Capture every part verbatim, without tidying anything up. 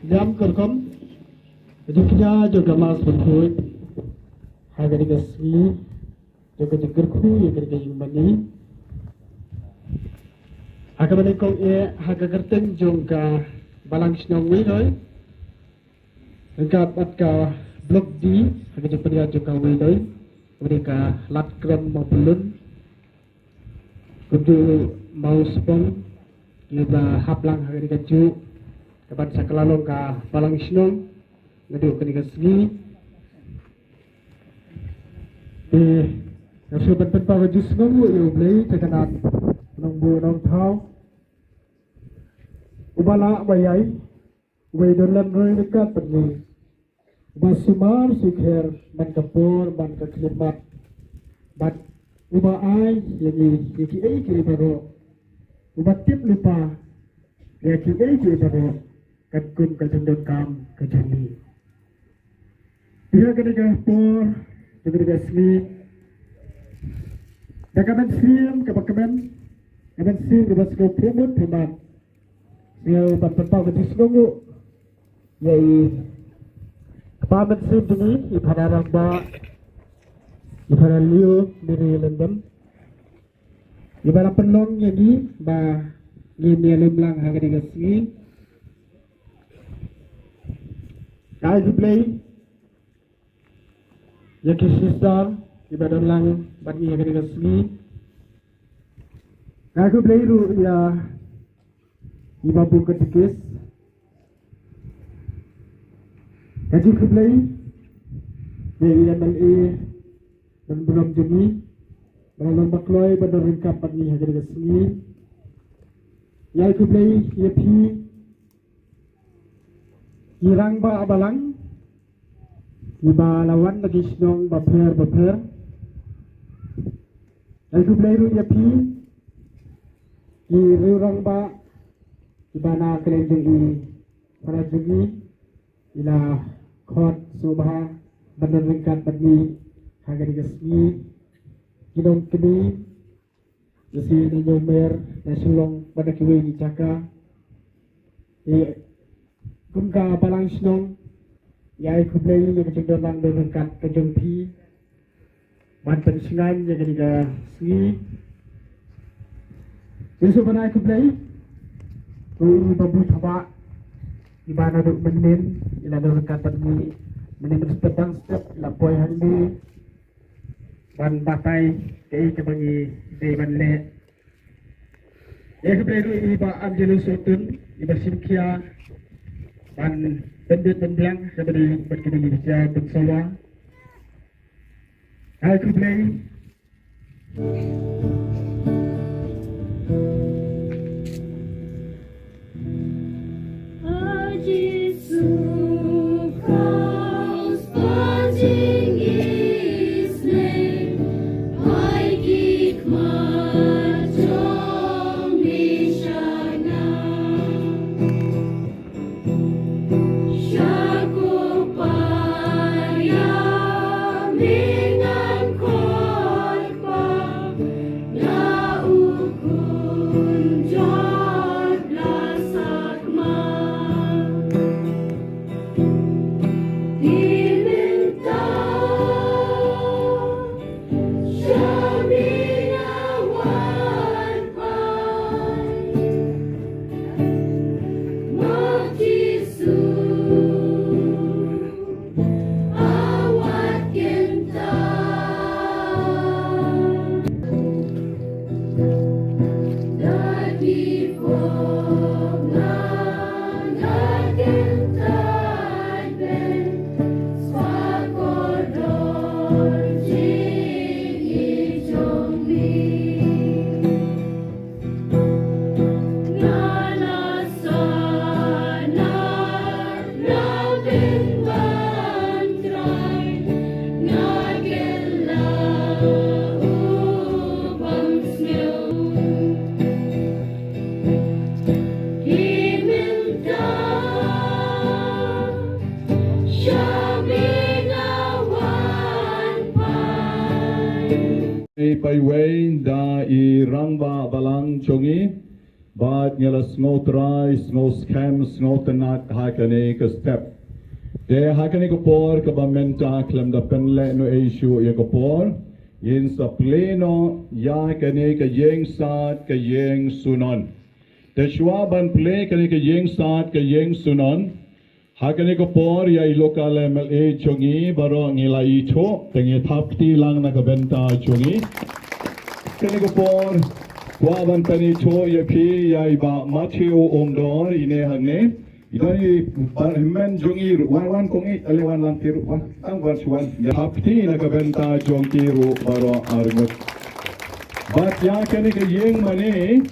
Niam ka rukom ka jingkñia jong ka Mass Ban Khuid ha kane ka sngi jong ka jingkyrkhu ïa kane ka ïing mane. Ha kaba nyngkong eh ha ka kyrteng jong ka Balang Shnong Weidoi ryngkat bad ka Block D ha ka jingpynïaid jong ka Weidoi, kaba dei ka Lad Krem Mawpyllun, kumjuh Mawspong, kiba hap lang ha kane kajuh kaban sa kylla long ka Balang Shnong naduh kane ka sngi. Te nga shu ban pynpaw ka jingsngewnguh ïa U Blei te ka nat nongbuh nongthaw, uba lah uba ïai, uba ïadon lem roi ryngkat bad ngi, uba sumar sukher man ka por man ka khyllipmat, bad uba ai ïa ngi ïa kiei kiei baroh, uba tip lypa ïa kiei kiei baroh katkum ka jingdonkam ka jong ngi. Ïa kane ka por, ïa kane ka sngi, da ka mynsiem kaba kmen, ka mynsiem kaba sngewthuh mut pynban, ïa ban pynpaw ka jingsngewnguh ïa i kpa mynsiem jong ngi, i Phadar Rangbah, i Phadar Leo Mary Lyngdoh, iba la pynlong ïa ngi ba ngin ïalum lang ha kane ka sngi. Nga ai khublei ïa ki sister iba don lang bad ngi ha kane ka sngi. Nga ai khublei ruh ïa i Babu Katekis. Ka jingkhublei ïa i M L A Donburom jong ngi, ba la long ba kloi ba don ryngkat bad ngi ha kane ka sngi. Nga ai khublei ïa phi ki rangbah balang kiba la wan na ki shnong bapher bapher. Nga ai khublei ruh ïa phi ki riew rangbah kiba na ka liang jong i para jong i, i la khot sngewbha ban don ryngkat bad ngi ha kane ka sngi. Ki nongkynnoh, ïa shi na Ñiewmer, na Shillong bad na kiwei ki jaka. Te kum ka Balang Shnong, nga ai khublei ïa ka jingdon lang don ryngkat ka jong phi ban pynshngaiñ ïa kane ka sngi. Nga shu ban ai khublei ruh ïa i Babu Thabah, iba naduh mynnin i la don ryngkat bad ngi, mynnin mynstep dang step i la poi hangne ban batai kaei kaba ngi dei ban leh. Nga ai khublei ruh ïa i Bah Angelus Sohtun, iba shim khia ban pynbit pynbiang kaba dei bad kine ki jingpynsawa. Nga ai khublei. Ei, paiwei da i rangbah balang jong ngi, Bad ngi la sngewtrai, sngewskhem, sngewtynnat ha kane ka step. Te ha kane ka por kaba mynta khlem da pynlehnohei shuh ïa ka por, ngin sa plie noh ïa kane ka ïing sad ka ïing sunon. Te shuwa ban plie kane ka ïing sad ka ïing sunon, ha kane ka por ïa i local M L A jong ngi baroh ngi la ithuh, te ngi thap kti lang na ka bynta jong ngi. Kane ka por kwah ban pynithuh ïa phi ïa i Bah Matthew Umdor, ine hangne. I don i ba hynmen jong ngi ruh, wan wan kong i, ale wan lang ki ruh, wan. Tang wan shuwa wan. Ïa thap kti na ka bynta jong ki ruh baroh arngut. Bad ïa kane ka ïing mane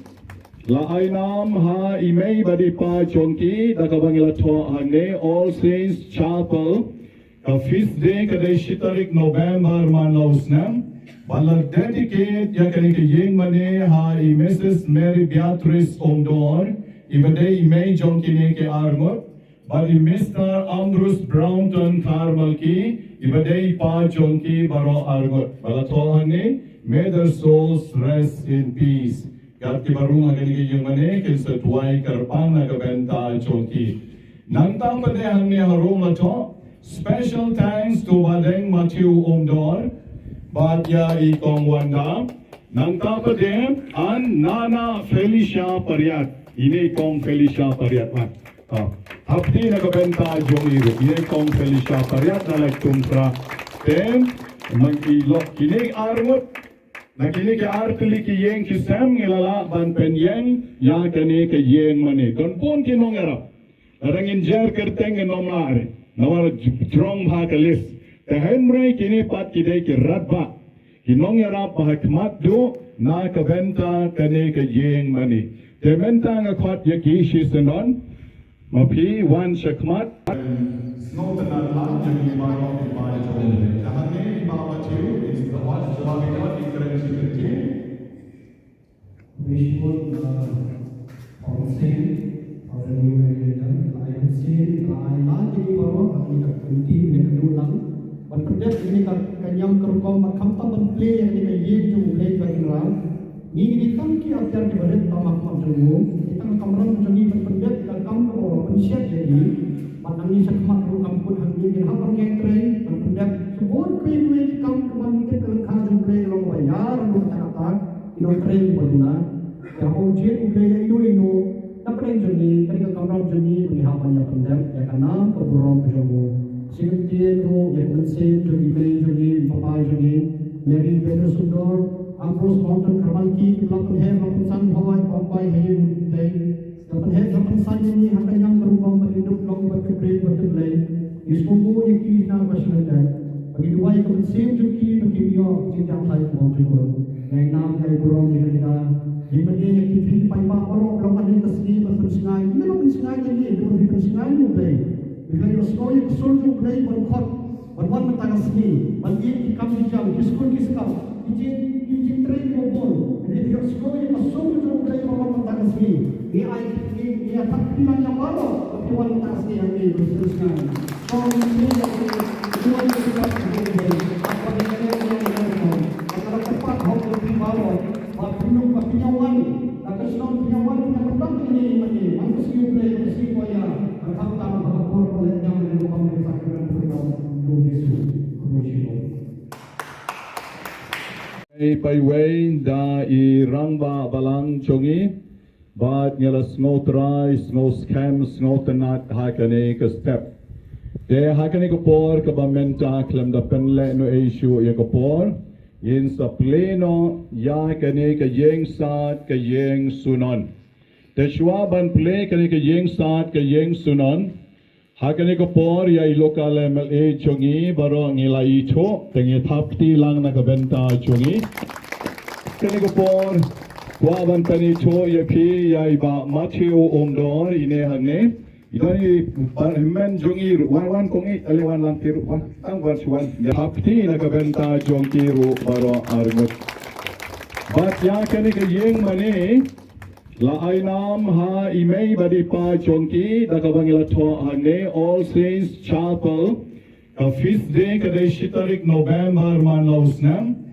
la ai nam ha i mei bad i pa jong ki da kaba ngi la thoh hangne, All Saints Chapel. Ka feast day ka dei shi tarik November man la u snem. Bad la dedicate ïa kane ka ïing mane ha i Missus Mary Beatrice Umdor, iba dei i mei jong kine ki arngut. Bad i Mister Ambrose Brownton Kharmalki, iba dei i pa jong ki baroh arngut. Bad la thoh hangne, may their souls rest in peace. Kat kiba rung ha kane ka ïing mane kin sa duwai kyrpang na ka bynta jong ki. Nangta pat de hangne harum la thoh, special thanks to Bah Deng Matthew Umdor bad ïa i Kong Wanda. Nangta pat de, and Nana Felicia Pariat. Ine i Kong Felicia Pariat, wan. Ah, hapti na ka bynta jong i ruh. Ine i Kong Felicia Pariat na Laitumkhrah. Te man i lok kine arngut na kine ki artylli ki ïing ki sem ngi la lah ban pynïeng ïa kane ka ïing mane. Don bun ki nongïarap. Lada ngin jer kyrteng ngin ym lah re. Namar jrong bha ka list. Te hynrei kine pat ki dei ki radbah, ki nongïarap ba ha khmat duh na ka bynta kane ka ïing mane. Te mynta nga khot ïa ki shisyndon. Ma phi wan sha khmat. Sngewtynnat lang ïa ngi baroh ki paid jong U Blei. Te hangne i Bah Matthew is the host. Shuwa ba ïa ki kren shi kyntien. Wishbone, uh, Council, Revenue Manager, la ai mynsiem, la ai lad ïa ngi baroh, ïa ngi ka committee, ïa ka duh lang. Ban pyndep ïa ngi ka, ka niam ka rukom, ba khamtam ban plie ïa ngi ka ïing jong U Blei Trai Kynrad. Ngi ngi dei tang ki atiar ki barit ba ma khmat jong u. Ngi tang ka kamram jong ngi ban pyndep ïa ka kam kaba u la pynshai ïa ngi. Bad nangne shakhmat ruh kam kut hangne ngin hap ban ïai trei ban pyndep. Shibun kiwei kiwei ki kam kaba ngi tip ka lyngkha jong U Blei long ba ïar ruh ta ka ta. Ki nongtrei kiba duna. Ïa hok jied U Blei ïa ino ino. Na pdeng jong ngi, ka dei ka kamram jong ngi, ba ngi hap ban ïa pyndep ïa ka nam ka burom ka jong u. Sngewthuh ruh ïa ka mynsiem jong i mei jong ngi, i papa jong ngi, Mary Peter Sundor, Ambrose Mountain Kharmalki, ki la pynheh, la pynsan hoi, ong bai ha ïing U Blei. La pynheh, la pynsan ïa ngi ha ka niam ka rukom ba ngi duk long bad ka Blei bad ka Blei. Ngi sngewbha ïa ki na ka shnong. Ba ngi duwai ka mynsiem jong ki ba kin ïoh ka jingjia thait ka bym jukut. Ngi ai nam ngi ai burom ïa ka. Ïa mynta ïa ki paidbah baroh ba long ha kane ka sngi ban pynsngew. Ngi long pynsngew ïa ngi, ngi long pynsngew ïa U Blei. Ngi la ïohsngew ïa ka sur jong U Blei ban khot, ban wan mynta ka sngi, ban ïeit ki kam ki jam, ki skul ki skam, ki jing, ki jingtrei kiba bun. Ngi la ïohsngew ïa ka sur jong U Blei ban wan mynta ka sngi. Ngi ai, ngi, ngi ïa thap kti lang ïa baroh ba ki wan mynta ka sngi hangne ban pynsngew. Ei, paiwei da i rangbah balang jong ngi. Bad ngi la sngewtrai, sngewskhem, sngewtynnat ha kane ka step. Te ha kane ka por kaba mynta khlem da pynlehnohei shuh ïa ka por, ngin sa plie noh ïa kane ka ïing sad ka ïing sunon. Te shuwa ban plie kane ka ïing sad ka ïing sunon, ha kane ka por ïa i local M L A jong ngi baroh ngi la ithuh, te ngi thap kti lang na ka bynta jong ngi. Kane ka por kwah ban pynithuh ïa phi ïa i Bah Matthew Umdor, ine hangne. I don i ba hynmen jong ngi ruh, wan wan kong i, ale wan lang ki ruh, wan. Tang wan shuwa wan. Ïa thap kti na ka bynta jong ki ruh baroh arngut. Bad ïa kane ka ïing mane la ai nam ha i mei bad i pa jong ki da kaba ngi la thoh hangne, All Saints Chapel. Ka feast day ka dei shi tarik November man la u snem.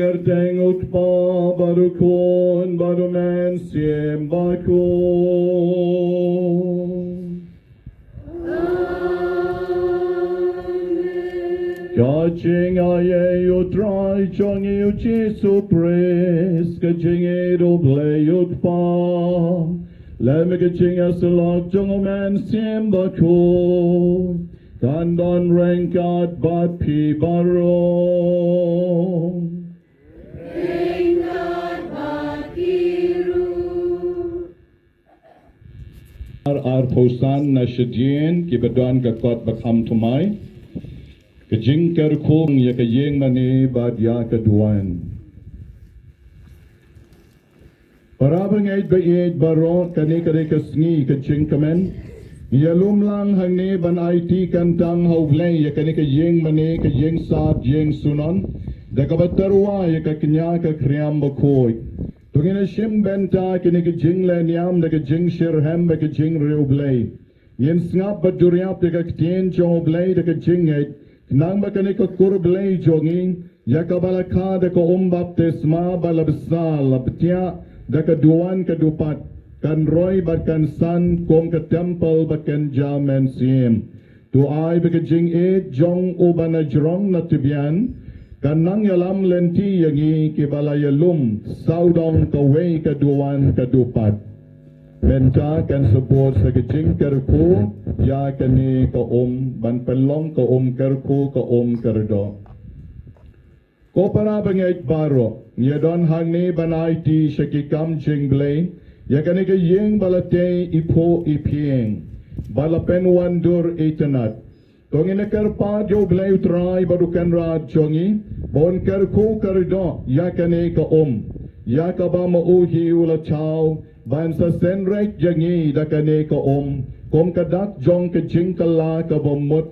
Kyrteng U Kpa bad U Khun bad U Mynsiem Bakhuid. Ka jingaiei U Trai jong ngi U Jisu Khrist, ka jingïeit U Blei U Kpa, lem ka jingïasyllok jong U Mynsiem Bakhuid, kan don ryngkat bad phi baroh. Ar, ar, Phosan na shadien ki ba don ka kot ba kham thymmai. Ka jingkyrkhu ïa ka ïing mane bad ïa ka duwan. Para bangeit ba ïeit baroh, kane ka dei ka sngi ka jingkmen. Ïalum lang hangne ban aiti kyntang ha U Blei ïa kane ka ïing mane, ka ïing sad, ïing sunon. Da kaba tyrwa ïa ka kñia ka khriam bakhuid. To ngin ïa shim bynta kine ki jingleh niam da ka jingshitrhem bad ka jingriewblei. Ngin sngap bad duriap ïa ka ktien jong U Blei da ka jingngeit, khnang ba kane ka kur Blei jong ngi, ïa kaba la kha da ka um baptisma bad la bsa la btiah da ka duwan ka dupat, kan roi bad kan san kum ka templ ba kynja mynsiem. To ai ba ka jingïeit jong u ba na jrong na tbian, kan nang ïalam lynti ïa ngi kiba la ïalum sawdong kawei ka duwan ka dupat. Mynta kan sa bud sa ka jingkyrkhu ïa kane ka um, ban pynlong ka um kyrkhu, ka um kyrdoh. Ko para bangeit baroh, ngi ïa don hangne ban aiti sha ki kam jingblei ïa kane ka ïing ba la tei iphuh iphieng, ba la pynwandur itynnad. To ngin ïa kyrpad ïa U Blei U Trai bad U Kynrad jong ngi, ba un kyrkhu kyrdoh ïa kane ka um, ïa kaba ma u hi u la thaw ban sa synreit ïa ngi da kane ka um kum ka dak jong ka jingkylla kaba mut,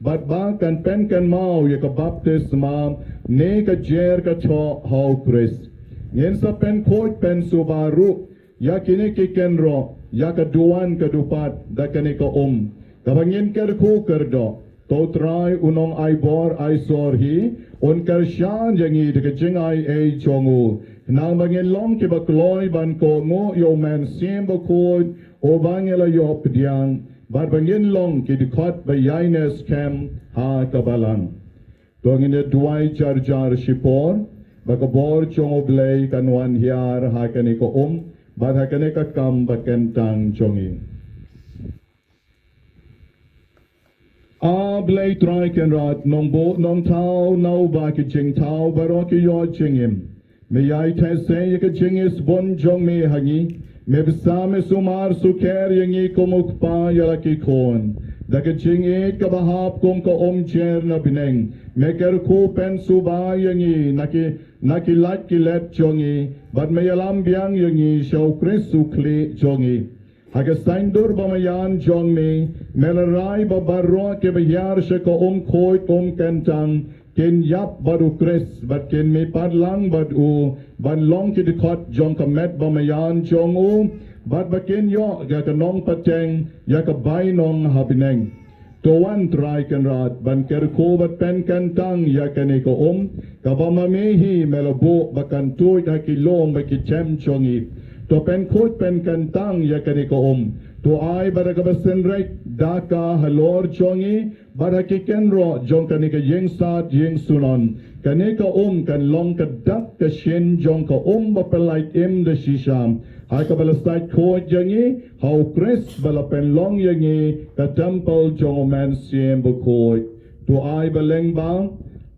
bad ba kan pynkynmaw ïa ka baptisma ne ka jer ka thoh ha U Khrist. Ngin sa pynkhuid pynsuba ruh ïa kine ki kynroh, ïa ka duwan ka dupat da kane ka um, kaba ngin kyrkhu kyrdoh. To U Trai u nong ai bor ai sor hi un kyrshan ïa ngi da ka jingai ei jong u, khnang ba ngin long kiba kloi ban kohnguh ïa U Mynsiem Bakhuid, uba ngi la ïoh pdiang, bad ba ngin long ki dkhot ba ïaineh skhem ha ka balang. To ngin ïa duwai jar jar shipor, ba ka bor jong U Blei kan wan hiar ha kane ka um bad ha kane ka kam ba kyntang jong ngi. A Blei Trai Kynrad, Nongbuh Nongthaw, na uba ki jingthaw baroh ki ïoh jingim. Me ïai theh sei ïa ka jingisbun jong me ha ngi. Me bsa, me sumar sukher ïa ngi kum u kpa ïa la ki khun. Da ka jingïeit kaba hap kum ka umjer na bneng, me kyrkhu pynsuba ïa ngi na ki, na ki lait ki let jong ngi, bad me ïalam biang ïa ngi sha U Khrist U Khlieh jong ngi. Ha ka saiñdur ba maïan jong me, me la rai ba baroh kiba hiar sha ka um khuid um kyntang kin ïap bad U Khrist, bad kin mihpat lang bad u, ban long ki dkhot jong ka met ba maïan jong u, bad ba kin ïoh ïa ka nongpateng ïa ka bainong ha bneng. To wan Trai Kynrad ban kyrkhu bad pynkyntang ïa kane ka um, kaba ma me hi me la buh ba kan tuid ha ki lum bad ki chem jong ngi. To pynkhuid pynkyntang ïa kane ka um. To ai ba da kaba synreit da ka halor jong ngi, bad ha ki kynroh jong kane ka ïing sad ïing sunon, kane ka um kan long ka dak ka shin jong ka um ba pynlait im da shisha, ha kaba la sait khuid ïa ngi ha U Khrist ba la pynlong ïa ngi ka templ jong U Mynsiem Bakhuid. To ai ba lyngba,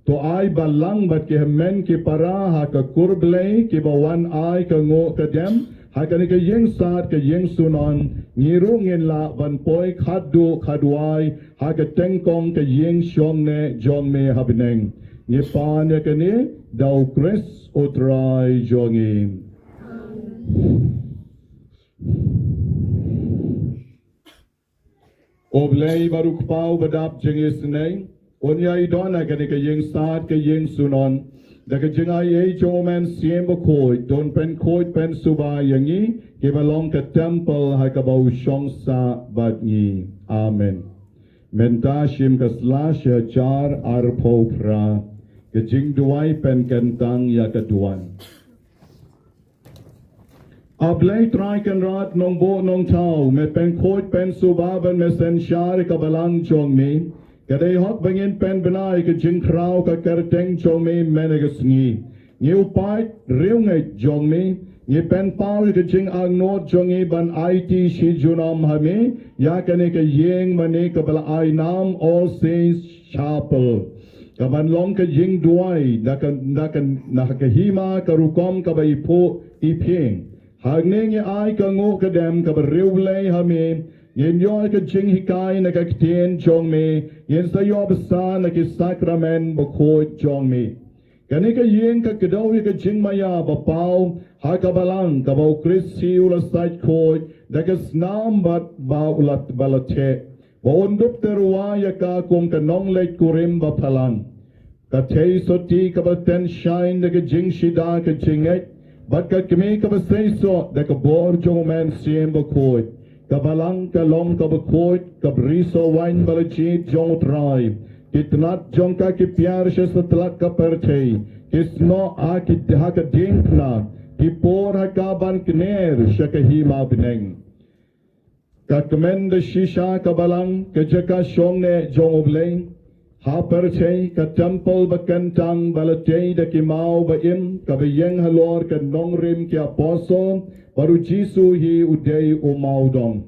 to ai ba lang bad ki hynmen ki para ha ka kur Blei kiba wan ai ka nguh ka dem ha kane ka ïing sad ka ïing sunon, ngi ruh ngin lah ban poi khadduh khadwai ha ka tyngkong ka ïing shongneh jong me ha bneng. Ngi pan ïa kane da U Khrist U Trai jong ngi. U Blei bad U Kpa uba dap jyngisynei, un ïai don ha kane ka ïing sad ka ïing sunon, da ka jingaiei jong U Mynsiem Bakhuid, to un pynkhuid pynsuba ïa ngi kiba long ka templ ha kaba u shong sah bad ngi. Amen. Mynta shim ka sla shi hajar arphew phra, ka jingduwai pynkyntang ïa ka duwan. A Blei Trai Kynrad Nongbuh Nongthaw, me pynkhuid pynsuba bad me synshar ïa ka balang jong me. Ka dei hok ba ngin pynbna ïa ka jingkhraw ka kyrteng jong me mynne ka sngi. Ngi u paid riewngeit jong me, ngi pynpaw ïa ka jingangnud jong ngi ban aiti shi junom ha me ïa kane ka ïing mane kaba la ai nam All Saints Chapel, kaban long ka jingduwai na ka, na ka, na ka hima ka rukom kaba iphuh iphieng. Hangne ngi ai ka nguh ka dem kaba riewblei ha me, Ngin ïoh ka jinghikai na ka ktien jong me, ngin sa ïoh bsa na ki sakramen bakhuid jong me. Kane ka ïing ka kdew ïa ka jingmaïa ba paw ha ka balang kaba u Khrist u la sait khuid da ka snam bad ba u la ba la theh, ba un dup tyrwa ïa ka kum ka nongleit kurim ba phalang. Ka theisotti kaba tynshaiñ da ka jingshida ka jingngeit, bad ka kmie kaba seisoh da ka bor jong u Mynsiem Bakhuid. Ka balang ka long kaba khuid, ka bri soh waiñ ba la jied jong u Trai. Ki tnat jong ka ki piar sha satlak ka pyrthei. Ki snoh ha ki ha ka diengphna. Ki por ha ka ban kner sha ka hima bneng. Ka kmen da shisha ka balang, ka jaka shongneh jong U Blei. Ha pyrthei ka templ ba kyntang ba la tei da ki maw ba im, kaba ïeng halor ka nongrim ki apostol, bad U Jisu hi u dei u mawdong.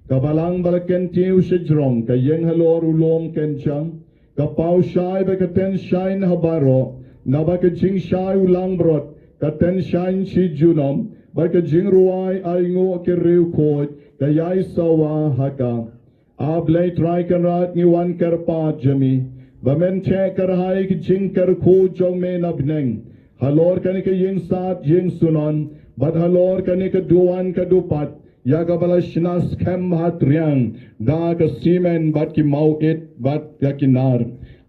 Ka balang ba la kyntiew shajrong, ka ïeng halor u lum kynjang, ka paw shai bad ka tynshaiñ ha baroh, naba ka jingshai u langbrot, ka tynshaiñ shi junom, bad ka jingrwai ainguh ki riewkhuid, ka ïai sawa ha ka. A Blei Trai Kynrad, ngi wan kyrpad jong me ba men theh kyrhai ki jingkyrkhu jong me na bneng halor kane ka ïingsad ïingsunon, bad halor kane ka duwan ka dupat, ïa kaba la shna skhem ha triang da ka simen bad ki mawit bad ïa ki nar.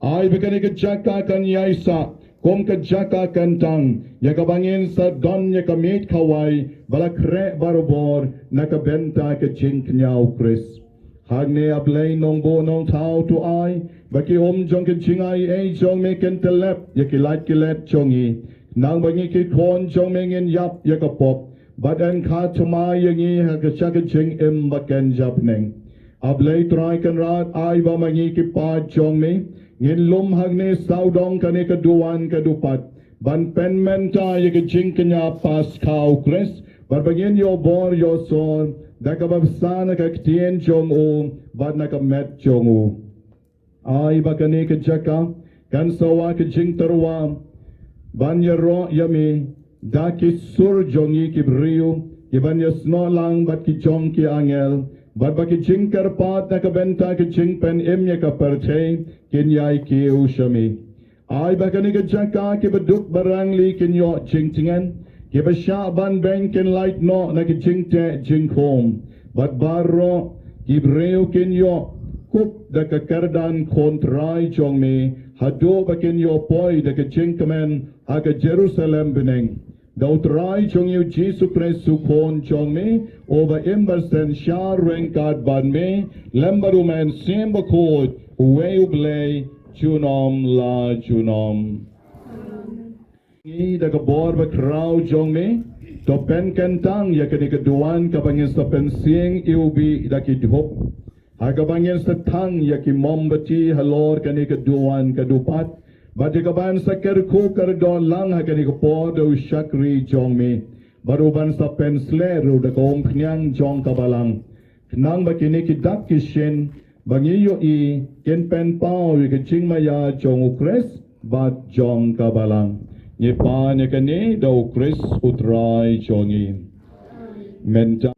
Ai ba kane ka jaka kan ïaisah kum ka jaka kyntang, ïa kaba ngin sa don ïa ka miet khawai ba la khreh barabor na ka bynta ka jingkñia U Khrist. Hangne A Blei Nongbuh Nongthaw, to ai ba ki um jong ka jingaiei jong me kin tylep ïa ki lait ki let jong ngi, khnang ba ngi ki khun jong me ngin ïap ïa ka pop, bad yn kha thymmai ïa ngi ha ka sha ka jingim ba kynja bneng. A Blei Trai Kynrad, ai ba ma ngi ki paid jong me ngin lum hangne sawdong kane ka duwan ka dupat, ban pynmynta ïa ka jingkñia Paskha U Khrist, bad ba ngin ïoh bor ïoh sor da kaba bsa na ka ktien jong u bad na ka met jong u. Ai ba kane ka jaka kan sawa ka jingtyrwa ban ïaroh ïa me da ki sur jong ngi ki briew, ki ban ïasnoh lang bad ki jong ki angel, bad ba ki jingkyrpad na ka bynta ka jingpynim ïa ka pyrthei kin ïai kiew sha me. Ai ba kane ka jaka ki baduk barangli kin ïoh jingtngen, ki bashah ban beiñ kin lait noh na ka jingteh jingkhum, bad baroh ki briew kin ïoh kup da ka kyrdan Khun Trai jong me, haduh ba kin ïoh poi da ka jingkmen ha ka Jerusalem bneng. Da U Trai jong ngi U Jisu Khrist U Khun jong me, uba im bad synshar ryngkat bad me, lem bad U Mynsiem Bakhuid, uwei U Blei, junom la junom. Ngi da ka bor ba khraw jong me, to pynkyntang ïa kane ka duwan kaba ngin sa pynsing iwbih da ki dhup. Ha kaba ngin sa thang ïa ki mombati halor kane ka duwan ka dupat, bad ïa kaban sa kyrkhu kyrdoh lang ha kane ka por da u shakri jong me, bad uban sa pynsleh ruh da ka umphniang jong ka balang. Khnang ba kine ki dak ki shin ba ngi ïohi kin pynpaw ïa ka jingmaïa jong U Khrist bad jong ka balang. Ngi pan ïa kane da U Khrist U Trai jong ngi. Mynta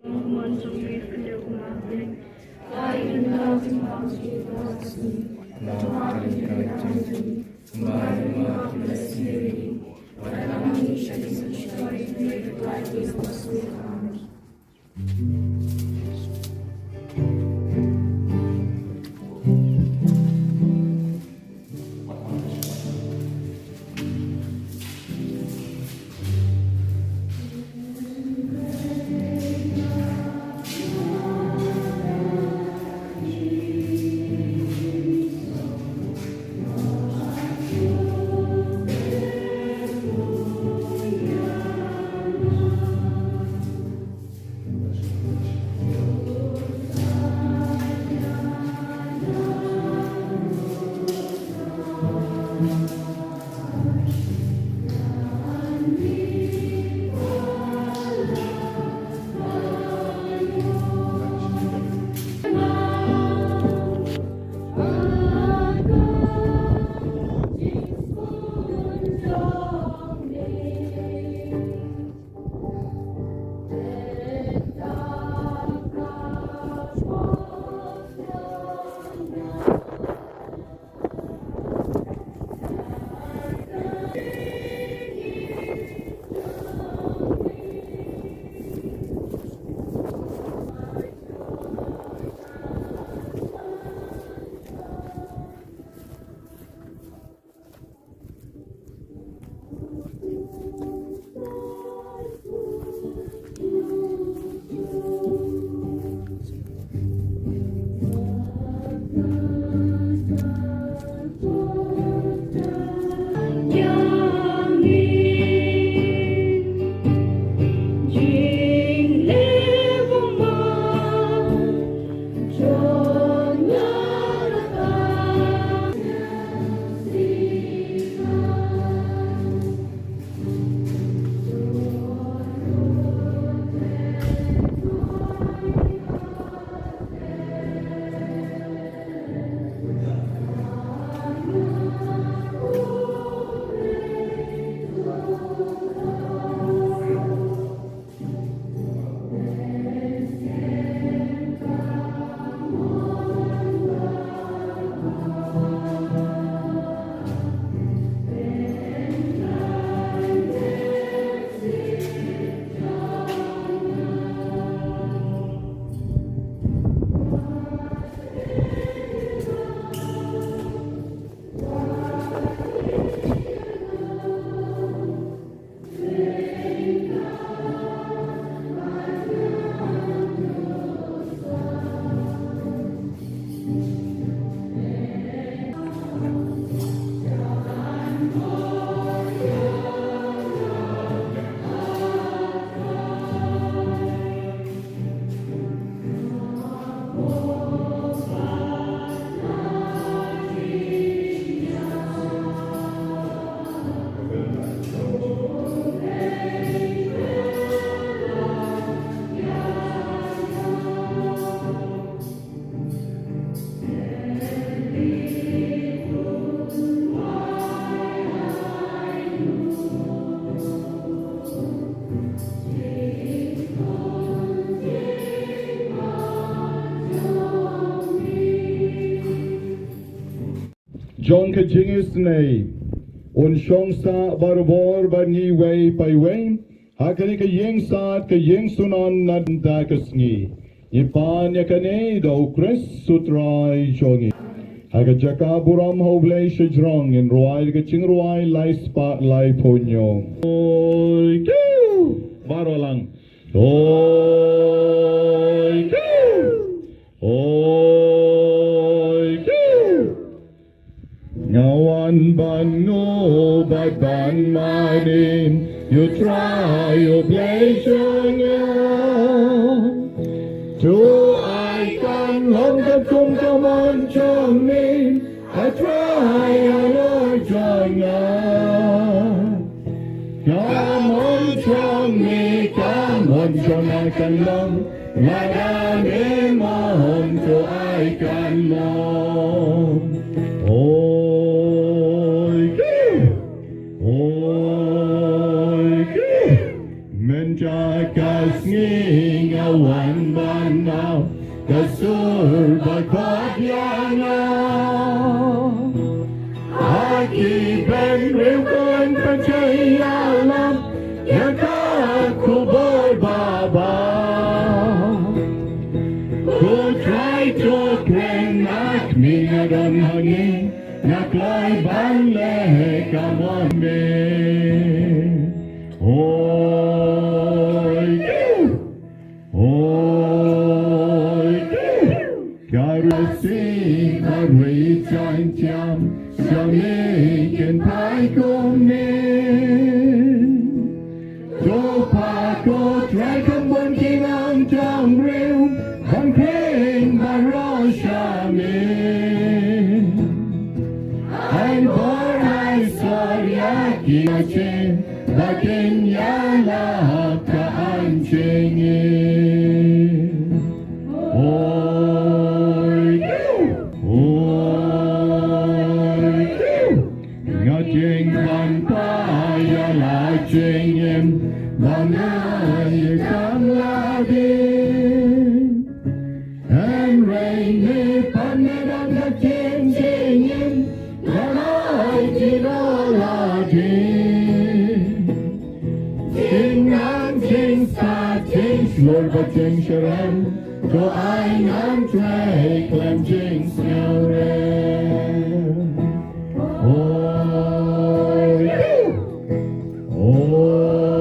Jong ka jingisynei un shong sah barabor bad ngi iwei pa iwei ha kane ka ïing sad ka ïing sunon na ka bynta ka sngi. Ngi pan ïa kane da U Khrist U Trai jong ngi. Ha ka jaka burom ha U Blei sha jrong, ngin rwai da ka jingrwai lai spah lai phew hynñiew. Oi kiu. Baroh lang. Oi kiu. Oi kiu. Nga wan ban nguh bad ban madan ïa U Trai U Blei jong nga. To ai kan long katkum ka mon jong me, A Trai halor jong nga. Ka mon jong me, ka mon jong nga kan long lada me mon, to ai kan long. Oi kiu. Oi kiu. Mynta ka sngi nga wan ban nang ka sur ba khot ïa nga. Ha ki bynriew kan pynshai ïalam ïa ka khubor babha. Ko Trai, to kren, ma me nga don hangne, nga kloi ban leh ka mon me. Oi kiu. Oi kiu. Ka rasi ka ri jan jam, jam kin phai kumne. To pha ko Trai kham bun ki nongshong briew ban khring baroh sha me. Ai bor ai sor ïa ki, ïa ki ba kin ïalap ka aiñ jong ngi. Oi kiu. Oi kiu. Nga tieng ban phai ïa la jingim ba nga ïa kam la dei. Hynrei ne pan ne dang ka jingim la ai jingim la dei. Jingnang jingstad jingshlur bad jingsharai, to ai ngan trei khlem jingsngewrem. Oi kiu. Oi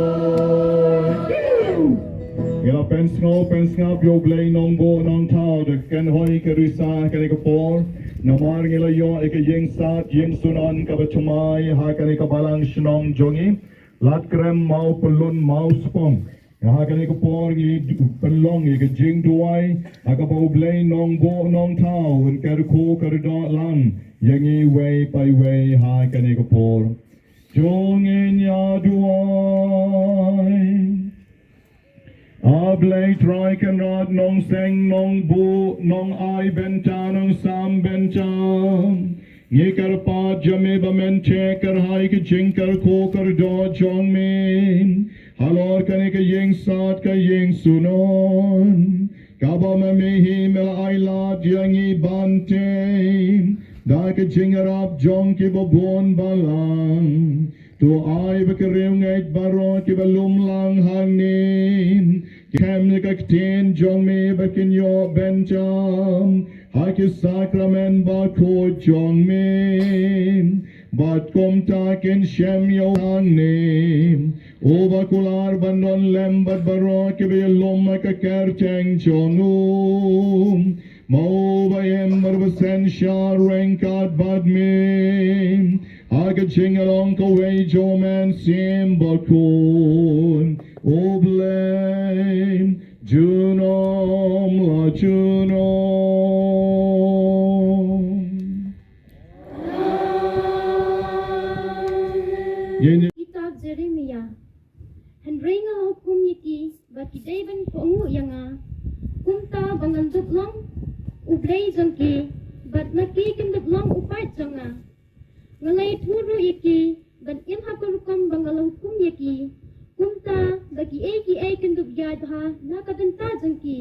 kiu. Ngi la pynsngew pynsngap ïa U Blei Nongbuh Nongthaw da ka kynhoi ka risa ha kane ka por. Namar ngi la ïoh ïa ka ïing sad ïing sunon kaba thymmai ha kane ka balang shnong jong ngi. Lad krem maw pyllun maw spong. Nga ha kane ka por ngi pynlong ïa ka jingduwai ha kaba U Blei Nongbuh Nongthaw un kyrkhu kyrdoh lang ïa ngi iwei pa iwei ha kane ka por. To ngin ïa duwai. A Blei Trai Kynrad, Nongseng, Nongbuh, Nongai bynta, Nongsam bynta, ngi kyrpad ïa me ba men check kyrhai ka jingkyrkhu kyrdoh jong me halor kane ka ïing sad ka ïing sunon, kaba ma me hi me la ai lad ïa ngi ban tei da ka jingïarap jong kiba bun balang. To ai ba ki riewngeit baroh kiba lum lang hangne kin khem ïa ka ktien jong me bad kin ïoh bynta ha ki sakramen bakhuid jong me. Bad kumta kin shem ïa u hangne uba kular ban don lem bad baroh kiba ïalum ha ka kyrteng jong u. Ma uba im bad uba synshar ryngkat bad me ha ka jinglong kawei jong u Mynsiem Bakhuid, U Blei, junom la junom. Ïa ngi. Kitab Jeremiah. Hynrei nga la hukum ïa ki ba ki dei ban kohnguh ïa nga, kumta ba ngan dup long U Blei jong ki, bad ma ki kin dup long u paid jong nga. Nga la ïathuh ruh ïa ki ban im ha ka rukom ba nga la hukum ïa ki, kumta ba kiei kiei kin dup ïaid bha na ka bynta jong ki.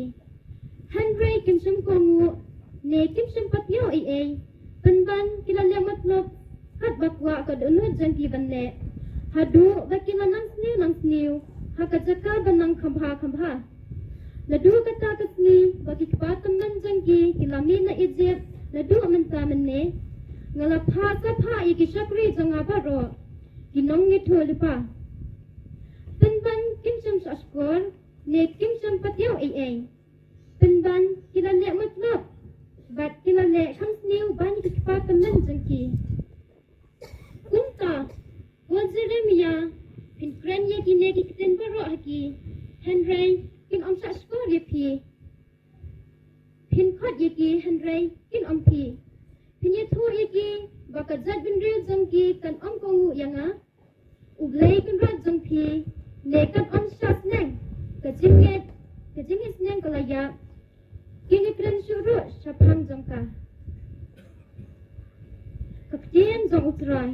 Hynrei kim shym kohnguh ne kim shym pat ïoh ei ei. Pynban ki la leh matlop kat ba kwah ka dohnud jong ki ban leh, haduh ba ki la nang sniew nang sniew ha ka jaka ba nang kham bha kham bha. Naduh kata ka sngi ba ki kpa tymmen jong ki ki la mih na Ijipt, naduh mynta mynne nga la phah sa phah ïa ki shakri jong nga baroh, ki nongïathuhlypa. Pynban kim shym shah shkor ne kim shym patiaw ei ei. Pynban ki la leh matlop bad ki la leh kham sniew ban ïa ki kpa tymmen jong ki. Kumta, ko Jeremiah, phin kren ïa kine ki ktien baroh ha ki, hynrei kin ym shah shkor ïa phi. Phin khot ïa ki, hynrei kin ym phi. Phin ïathuh ïa ki ba ka jaitbynriew jong ki kan ym kohnguh ïa nga. U Blei Kynrad jong phi ne kan ym shah sneng. Ka jingngeit, ka jingngeit sneng ka la ïap. Kin ïakren shuh ruh shaphang jong ka. Ka ktien jong U Trai.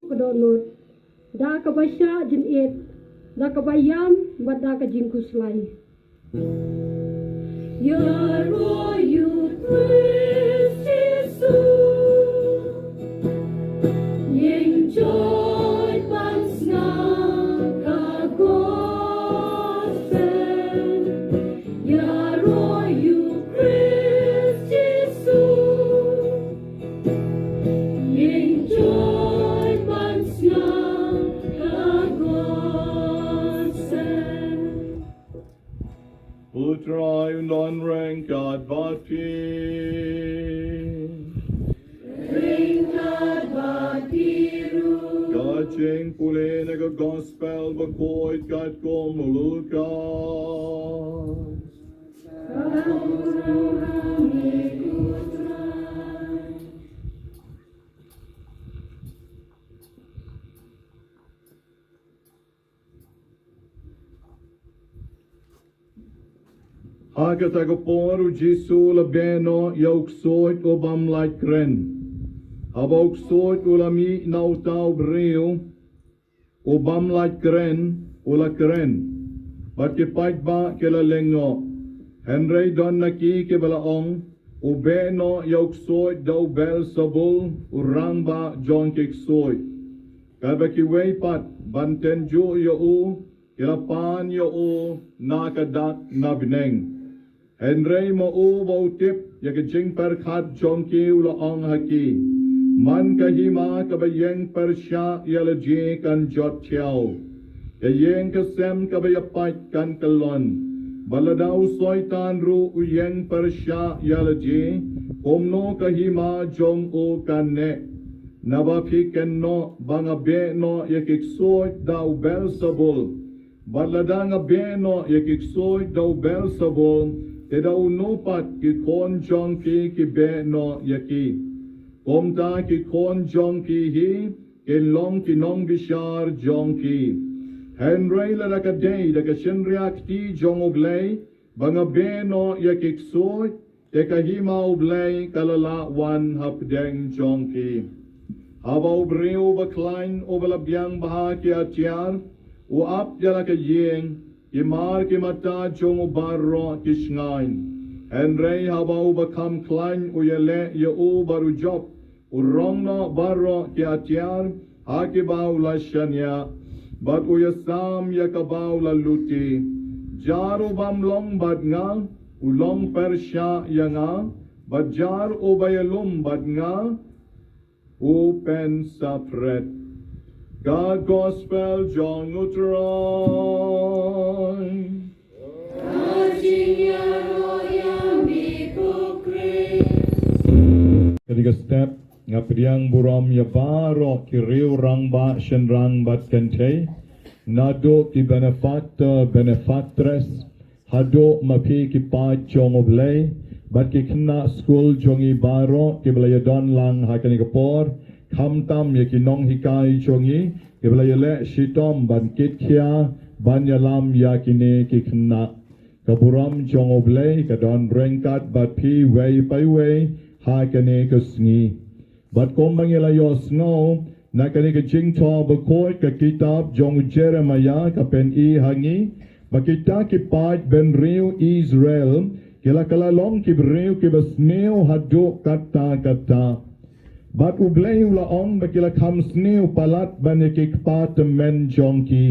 Ka dohnud da kaba shah jingit, da kaba ïam bad da ka jingkhuslai. Ïaroh ïa u Khrist Jisu. Ïeng joit ban sngap ka gospel. Ïaroh ïa u Khrist Jisu. Ïeng joit ban sngap ka gospel. U Trai un don ryngkat bad phi. Ryngkat bad phi ruh. Ka jingpule na ka gospel bakhuid katkum u Lukas. Ka burom ha me ko Trai. Ha kata ka por u Jisu u la beh noh ïa u ksuid u bym lait kren. Haba u ksuid u la mih na uta u briew u bym lait kren, u la kren. Bad ki paidbah ki la lyngngoh. Hynrei don na ki kiba la ong, u beh noh ïa u ksuid da u Belsebul, u rangbah jong ki ksuid. Katba kiwei pat ban tynjuh ïa u, ki la pan ïa u na ka dak na bneng. Hynrei ma u ba u tip ïa ka jingpyrkhat jong ki u la ong ha ki, man ka hima kaba ïeng pyrshah ïa lade kan jot thiaw, ka ïing ka sem kaba ïa pait kan kyllon. Bad lada u Soitan ruh u ïeng pyrshah ïa lade, kumno ka hima jong u kan neh? Naba phi kynnoh ba nga beh noh ïa ki ksuid da u Belsebul. Bad lada nga beh noh ïa ki ksuid da u Belsebul, te da uno pat ki khun jong phi ki beh noh ïa ki? Kumta ki khun jong phi hi kin long ki nongbishar jong phi. Hynrei lada ka dei da ka shynriah kti jong U Blei ba nga beh noh ïa ki ksuid, te ka hima U Blei ka la lah wan hapdeng jong phi. Haba u briew uba khlaiñ uba la biang bha ki atiar u ap ïa la ka ïing, ki mar ki mata jong u baroh ki shngaiñ. Hynrei haba uba kham khlaiñ u ïaleh ïa u bad u jop, u rong noh baroh ki atiar ha kiba u la shaniah, bad u ïasam ïa kaba u la luti. Jar u bym long bad nga, u long pyrshah ïa nga, bad jar uba ïalum bad nga, u pynsaphred. Ka Gospel jong U Trai. Ka jingïaroh ïa me ko Khrist. Kane ka step nga pdiang burom ïa baroh ki riew rangbah shynrang bad kynthei, naduh ki benefactor benefactress haduh ma phi ki paid jong U Blei, bad ki khynnah skul jong ngi baroh kiba la ïadon lang ha kane ka por, khamtam ïa ki nonghikai jong ngi kiba la ïaleh shitom ban kit khia ban ïalam ïa kine ki khynnah. Ka burom jong U Blei ka don ryngkat bad phi wei pa wei ha kane ka sngi. Bad kumba ngi la ïohsngew na kane ka jingthoh bakhuid, ka kitab jong u Jeremiah ka pyni ha ngi ba kita ki paid bynriew Israel ki la kylla long ki briew kiba sniew haduh katta katta. Bad U Blei u la ong ba ki la kham sniew palat ban ïa ki kpa tymmen jong ki.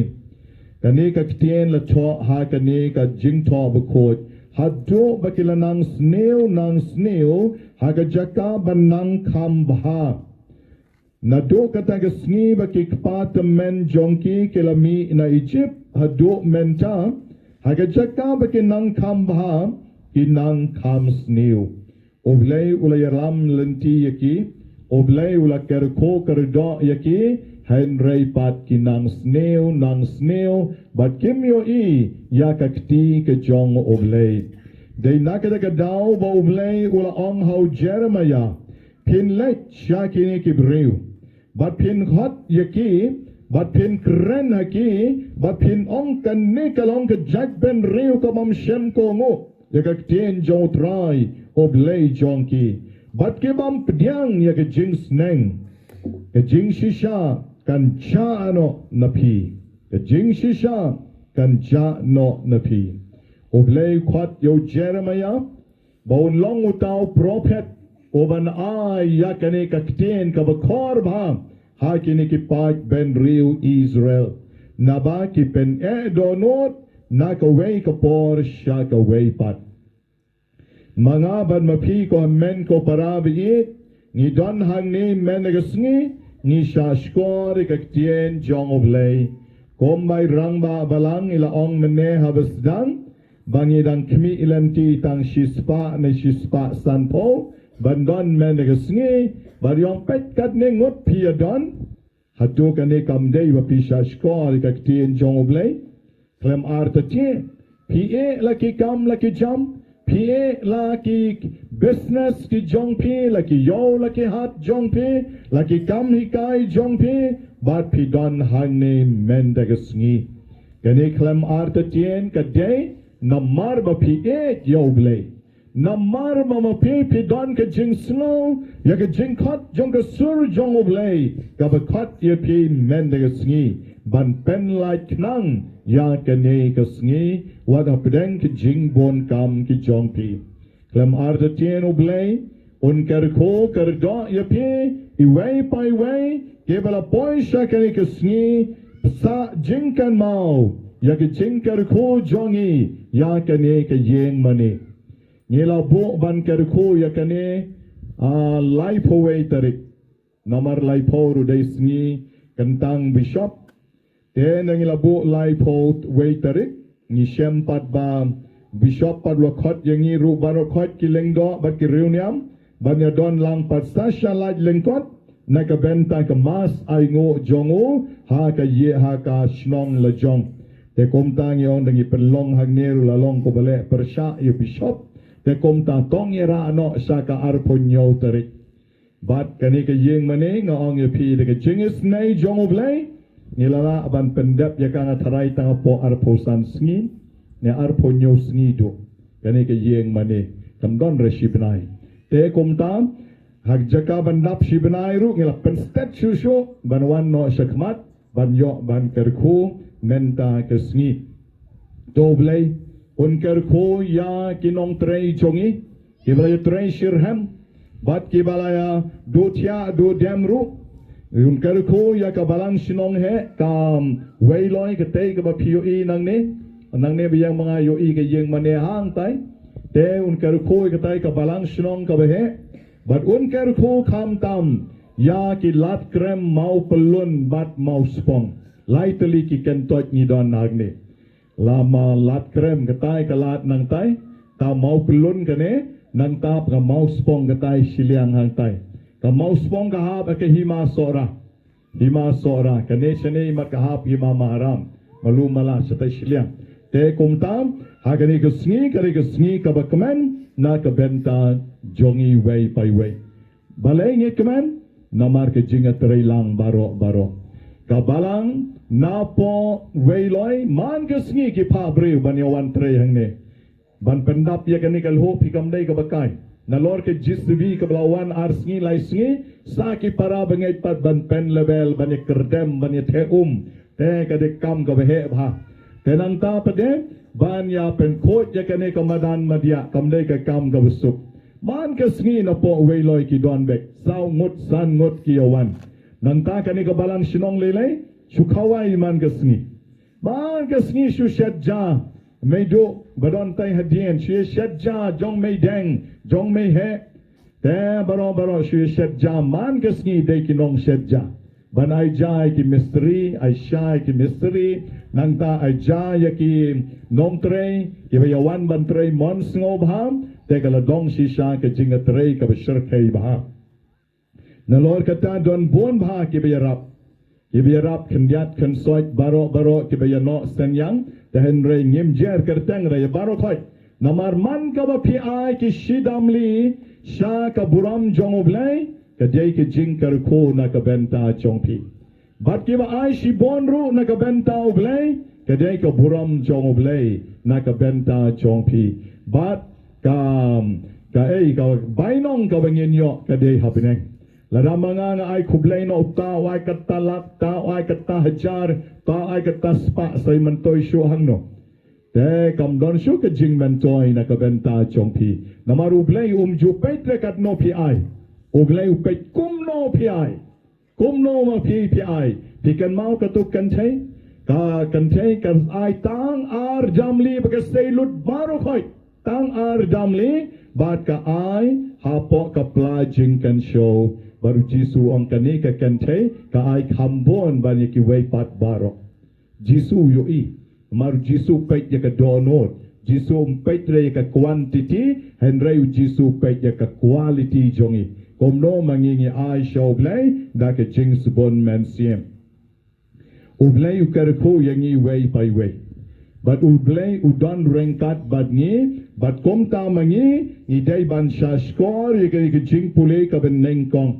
Kane ka ktien la thoh ha kane ka jingthoh bakhuid, haduh ba ki la nang sniew nang sniew ha ka jaka ban nang kham bha. Naduh kata ka sngi ba ki kpa tymmen jong ki ki la mih na Ijipt haduh mynta, ha ka jaka ba ki nang kham bha ki nang kham sniew. U Blei u la ïalam lynti ïa ki, U Blei u la kyrkhu kyrdoh ïa ki, hynrei pat ki nang sniew nang sniew bad kim ïohi ïa ka kti ka jong U Blei. Dei na kata ka daw ba U Blei u la ong ha u Jeremiah, phin leit sha kine ki briew bad phin khot ïa ki bad phin kren ha ki bad phin ong, kane ka long ka jaitbynriew ka bym shym kohnguh ïa ka ktien jong U Trai U Blei jong ki, bad ki bym pdiang ïa ka jingsneng. Ka jingshisha kan jah noh na phi. Ka jingshisha kan jah noh na phi. U Blei u khot ïa u Jeremiah ba un long uta u prophet uban ai ïa kane ka ktien kaba khor bha ha kine ki paid bynriew Israel, naba ki pyneh dohnud na kawei ka por sha kawei pat. Ma nga bad ma phi ko hynmen ko para ba ïeit, ngi don hangne mynta ka sngi, ngi shahshkor ïa ka ktien jong U Blei. Kumba i rangbah balang i la ong mynne haba sdang, ba ngi dang khmih lynti tang shispah ne shispah sanphew ban don mynta ka sngi, bad i ong, peit katne ngut phi ïa don. Hato kane kam dei ba phi shahshkor ïa ka ktien jong U Blei? Khlem artatien, phi ïeh la ki kam la ki jam, phi ïeh la ki business ki jong phi, la ki ïew la ki hat jong phi, la ki kam hikai jong phi, bad phi don hangne mynta ka sngi. Kane khlem artatien ka dei namar ba phi ïeit ïa U Blei. Namar ba ma phi phi don ka jingsngew ïa ka jingkhot jong ka sur jong U Blei kaba khot ïa phi mynta ka sngi ban pynlait khnang ïa kane ka sngi, Wat hapdeng ki jingbun kam ki jong phi. Khlem artatien U Blei un kyrkhu kyrdoh ïa phi iwei pa iwei kiba la poi sha kane ka sngi, pynshah jingkynmaw ïa ka jingkyrkhu jong ngi ïa kane ka ïing mane. Ngi la buh ban kyrkhu ïa kane, ah, laiphew wei tarik. Namar laiphew ruh dei sngi kyntang bishop. Te na ngi la buh laiphew wei tarik, ngi shem pat ba bishop pat u la khot ïa ngi ruh baroh khoit ki lyngdoh bad ki riewniam ban ïa don lang pat sa sha lait lyngkot na ka bynta ka mass ainguh jong u ha ka ïing ha ka shnong la jong. Te kumta ngi ong da ngi pynlong hangne ruh la long kumba leh pyrshah ïa u bishop. Te kumta tang ïa rah noh sha ka arphew hynñiew tarik. Bad kane ka ïing mane nga ong ïa phi da ka jingisynei jong U Blei, ngi la lah ban pyndep ïa ka, nga tharai tang hapoh arphew san sngi ne arphew hynñiew sngi duh. Kane ka ïing mane kam don re shi bnai. Te kumta ha ka jaka ban dap shi bnai ruh ngi la pynstet shuh shuh ban wan noh sha khmat ban ïoh ban kyrkhu mynta ka sngi. To U Blei un kyrkhu ïa ki nongtrei jong ngi kiba la ïatrei shitrhem bad kiba la ïa duh thiah duh dem ruh. Un kyrkhu ïa ka balang shnong heh ka Weiloi, katei kaba phi ïohi nangne, nangne ba ïeng ma nga ïohi ka ïing mane hangtai. Te un kyrkhu ïa katei ka balang shnong kaba heh bad un kyrkhu khamtam ïa ki lad krem Mawpyllun bad Mawspong. Lai tylli ki kyntoit ngi don hangne. La ma lad krem katei ka lad nangtai, ta Mawpyllun kane, nangta ka Mawspong katei shiliang hangtai. Ka Mawspong ka hap ha ka Hima Sohra. Hima Sohra, kane shane imat ka hap Hima Maharam. Malu mala shatei shiliang. Te kumta ha kane ka sngi, kane ka sngi kaba kmen na ka bynta jong ngi iwei pa iwei. Balei ngi kmen? Namar ka jingïatreilang baroh baroh. Ka balang napoh Weiloi man ka sngi ki phah briew ban ïa wan trei hangne ban pyndap ïa kane ka lhuh, phi, kam dei kaba kai. Nalor ka G C B kaba la wan ar sngi lai sngi, sa ki para bangeit pat ban pynlebel, ban ïa kyrdem, ban ïa theh um. Te ka dei kam kaba heh bha. Te nangta pat de ban ïa pynkhuid ïa kane ka madan madiah, kam dei ka kam kaba suk. Man ka sngi napoh Weiloi ki don beit saw ngut san ngut ki ïa wan. Nangta kane ka balang shnong Leilei shu khawai man ka sngi. Man ka sngi shu shet ja, mei duh ba don tei hadien, shu ïa shet ja jong mei deng, jong mei heh. Te baroh baroh shu ïa shet ja man ka sngi, dei ki nong shet ja. Ban ai ja ïa ki mistri, ai sha ïa ki mistri, nangta ai ja ïa ki nongtrei kiba ïa wan ban trei mon sngewbha. Te ka la don shisha ka jingtrei kaba shyrkhei bha. Nalor kata don bun bha kiba ïarap. Kiba ïarap khyndiat khynsoit baroh baroh kiba ïa noh synñiang. Te hynrei ngim jer kyrteng re ïa baroh khoit. Namar man kaba phi ai ki shidamli sha ka burom jong U Blei, ka dei ka jingkyrkhu na ka bynta jong phi. Bad kiba ai shibun ruh na ka bynta U Blei, ka dei ka burom jong U Blei na ka bynta jong phi. Bad ka, ka ei, ka bainong kaba ngin ïoh ka dei ha bneng. Lada ma nga nga ai khublei na uta u ai kata lak, ta u ai kata hajar, ta u ai kata spah, sa ïa myntoi shuh hangno? Te kam don shuh ka jingmyntoi na ka bynta jong phi. Namar U Blei um ju peit re katno phi ai. U Blei u peit kumno phi ai. Kumno ma phi phi ai. Phi kynmaw katu ka kynthei? Ka kynthei ka ai tang ar damli ba ka sei lut baroh khoit. Tang ar damli bad ka ai hapoh ka pla jingkynshew. Bad U Jisu u ong kane ka kynthei ka ai kham bun ban ïa kiwei pat baroh. Jisu u ïohi. Namar U Jisu u peit ïa ka dohnud. Jisu um peit re ïa ka quantity, hynrei U Jisu u peit ïa ka quality jong ngi. Kumno ma ngi ngi ai sha U Blei da ka jingsbun mynsiem. U Blei u kyrkhu ïa ngi iwei pa iwei. Bad U Blei u don ryngkat bad ngi, bad kumta ma ngi ngi dei ban sha shkor ïa ka, ïa ka jingpule kaba nyngkong.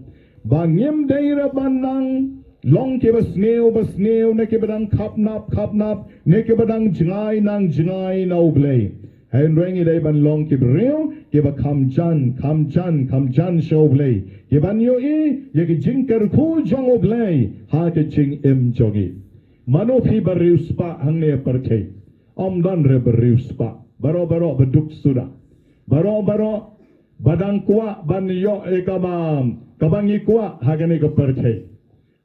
Ba ngim dei re ban nang long kiba sniew ba sniew, ne kiba dang khapnap khapnap, ne kiba dang jngai nang jngai na U Blei. Hynrei ngi dei ban long ki briew kiba kham jan, kham jan, kham jan sha U Blei. Kiban ïohi ïa ka jingkyrkhu jong U Blei ha ka jingim jong ngi. Mano phi ba riewspah hangne ha pyrthei? Ym don re ba riewspah. Baroh baroh ba duk suda. Baroh baroh ba dang kwah ban ïoh ïa kaba, kaba ngi kwah ha kane ka pyrthei.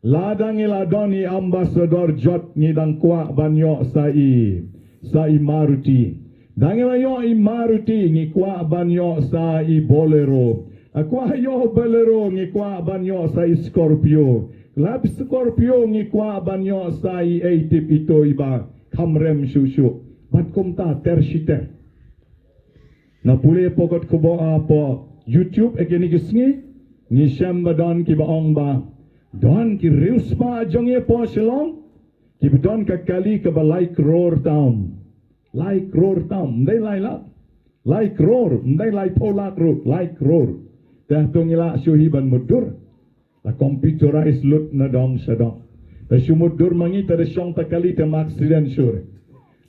Lada ngi la don i ambassador jot, ngi dang kwah ban ïoh sa i, sa i Maruti. Da ngi la ïoh i Maruti, ngi kwah ban ïoh sa i Bolero. A kwah ïoh Bolero, ngi kwah ban ïoh sa i Scorpio. Lap Scorpio, ngi kwah ban ïoh sa i, ei, tip ito iba kham rem shuh shuh. Bad kumta ter shi ter. Nga pule hapoh kot khubor, hapoh YouTube ïa kine ki sngi, ngi shem ba don kiba ong ba don ki riewspah jong ngi hapoh Shillong kiba don ka kali kaba lai klur tam. Lai klur tam, ym dei lai lak. Lai klur, ym dei laiphew lak ruh, lai klur. Te to ngi lah shuh hi ban mutdur. La computerize lut na dong sha dong. Te shu mutdur ma ngi te da shong ta kali te ma accident shuh.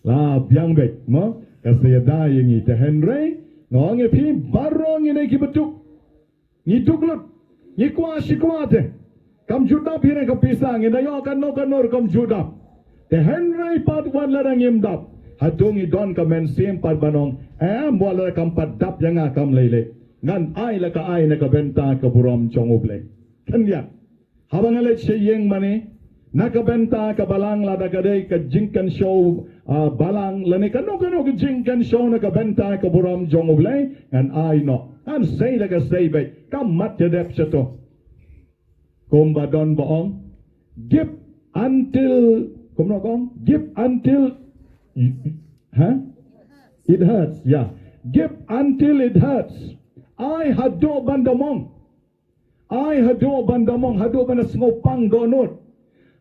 La biang beit mo, ka sa ïada ïa ngi. Te hynrei nga ong ïa phi, baroh ngi dei kiba duk. Ngi duk lut. Ngi kwah shi kwah te. Kam ju dap hi re ka pisa, ngi da ïoh kano kano ruh kam ju dap. Te hynrei pat wat lada ngim dap, hato ngi don ka mynsiem pat ban ong, em, wat lada kam pat dap ïa nga kam lei lei, ngan ai la ka ai na ka bynta ka burom jong U Blei. Khyndiat. Haba nga leit sha ïing mane, na ka bynta ka balang, lada ka dei ka jingkynshew, ah, balang, lane kano kano ka jingkynshew na ka bynta ka burom jong U Blei, ngan ai noh. Ngan sei la ka sei beit, kam mat ïa dep sha to. Kumba don ba ong, give until, kumno ka ong? Give until, ha? It hurts, yeah. Give until it hurts. Ai haduh ban da mong. Ai haduh ban da mong, haduh ban da sngewpang dohnud.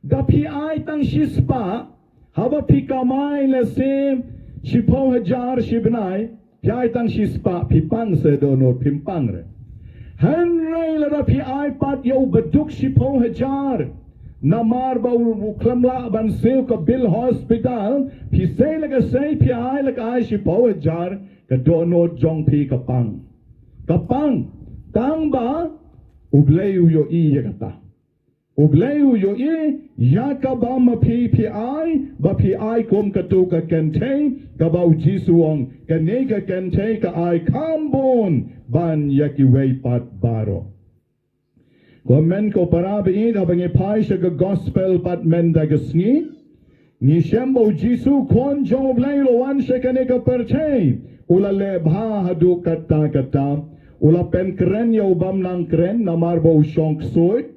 Da phi ai tang shispah, haba phi kamai lehse shiphew hajar shi bnai, phi ai tang shispah, phi pang se dohnud, phim pang re. Hynrei lada phi ai pat ïa u baduk shiphew hajar, namar ba u, u khlem lah ban siew ka bill hospital, phi sei la ka sei, phi ai la ka ai shiphew hajar, ka dohnud jong phi ka pang. Ka pang, tang ba U Blei u ïohi ïa kata. U Blei u ïohi ïa kaba ma phi phi ai, ba phi ai kum kato ka kynthei, kaba U Jisu u ong, kane ka kynthei ka ai kham bun ban ïa kiwei pat baroh. Ko hynmen ko para ba ïeit, haba ngi phai sha ka gospel pat mynta ka sngi, ngi shem ba U Jisu, Khun jong U Blei, u la wan sha kane ka pyrthei, u la leh bha haduh katta katta, u la pynkren ïa u bym nang kren namar ba u shong ksuid.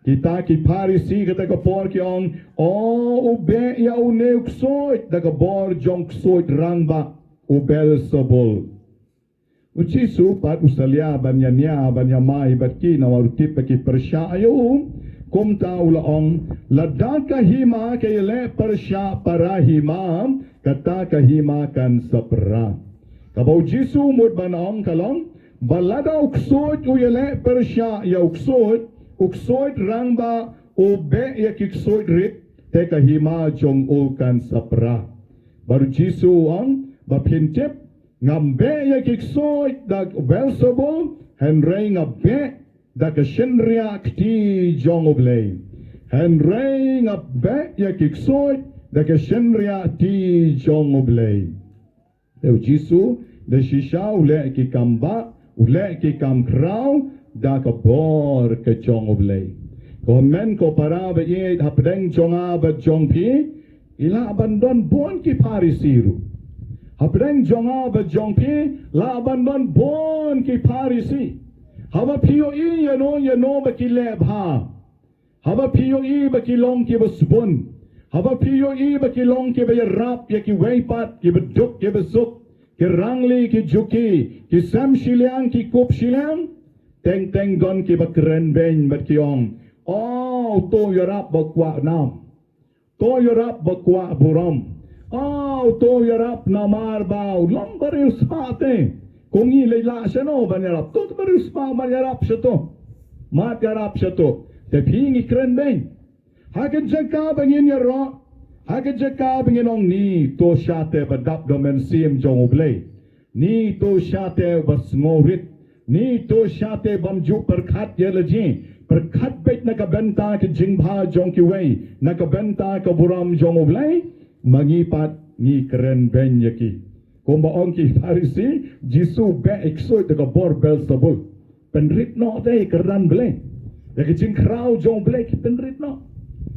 Kita ki Pharisi kata ka por ki ong, o, u beh ïa une u ksuid da ka bor jong u ksuid rangbah, u Belsebul. U Jisu pat u salia ban ïania ban ïamai bad ki namar u tip ba ki pyrshah ïa u. Kumta u la ong, lada ka hima ka ïaleh pyrshah para hima, kata ka hima kan sa pra. Kaba U Jisu u mut ban ong ka long ba lada u ksuid u ïaleh pyrshah ïa u ksuid, u ksuid rangbah u beh ïa ki ksuid rit, te ka hima jong u kan sa pra. Bad U Jisu u ong, ba phin tip, ngam beh ïa ki ksuid da u Belsebul, hynrei nga beh da ka shynriah kti jong U Blei. Hynrei nga beh ïa ki ksuid da ka shynriah kti jong U Blei. Te U Jisu da shisha u leh ki kam bah, u leh ki kam khraw da ka bor ka jong U Blei. Ko hynmen ko para ba ïeit, hapdeng jong nga bad jong phi, i lah ban don bun ki Pharisi ruh. Hapdeng jong nga bad jong phi lah ban don bun ki Pharisi. Haba phi ïohi ïano ïano ba ki leh bha, haba phi ïohi ba ki long kiba sbun, haba phi ïohi ba ki long kiba ïarap ïa kiwei pat, kiba duk kiba suk, ki rangli ki juki, ki sem shiliang ki kup shiliang, teng teng don kiba kren beiñ bad ki ong, o, uto u ïarap ba kwah nam. Uto u ïarap ba kwah burom. O, uto u ïarap namar ba u long ba riewspah te. Ko ngi leit lah shano ban ïarap? To ba riewspah ban ïarap sha to. Mat ïarap sha to. Te phi ngi kren beiñ. Ha ka jaka ba ngin ïaroh, ha ka jaka ba ngin ong ni to sha te ba dap da u Mynsiem jong U Blei, ni to sha te ba sngewrit, ni to sha te bym ju pyrkhat ïa la jong, pyrkhat beit na ka bynta ka jingbha jong kiwei, na ka bynta ka burom jong U Blei, ma ngi pat ngi kren beiñ ïa ki. Kumba ong ki Pharisi, Jisu beh ïa ki ksuid da ka bor Belsebul. Pynrit noh te ïa ka rang Blei. Ïa ka jingkhraw jong Blei ki pynrit noh.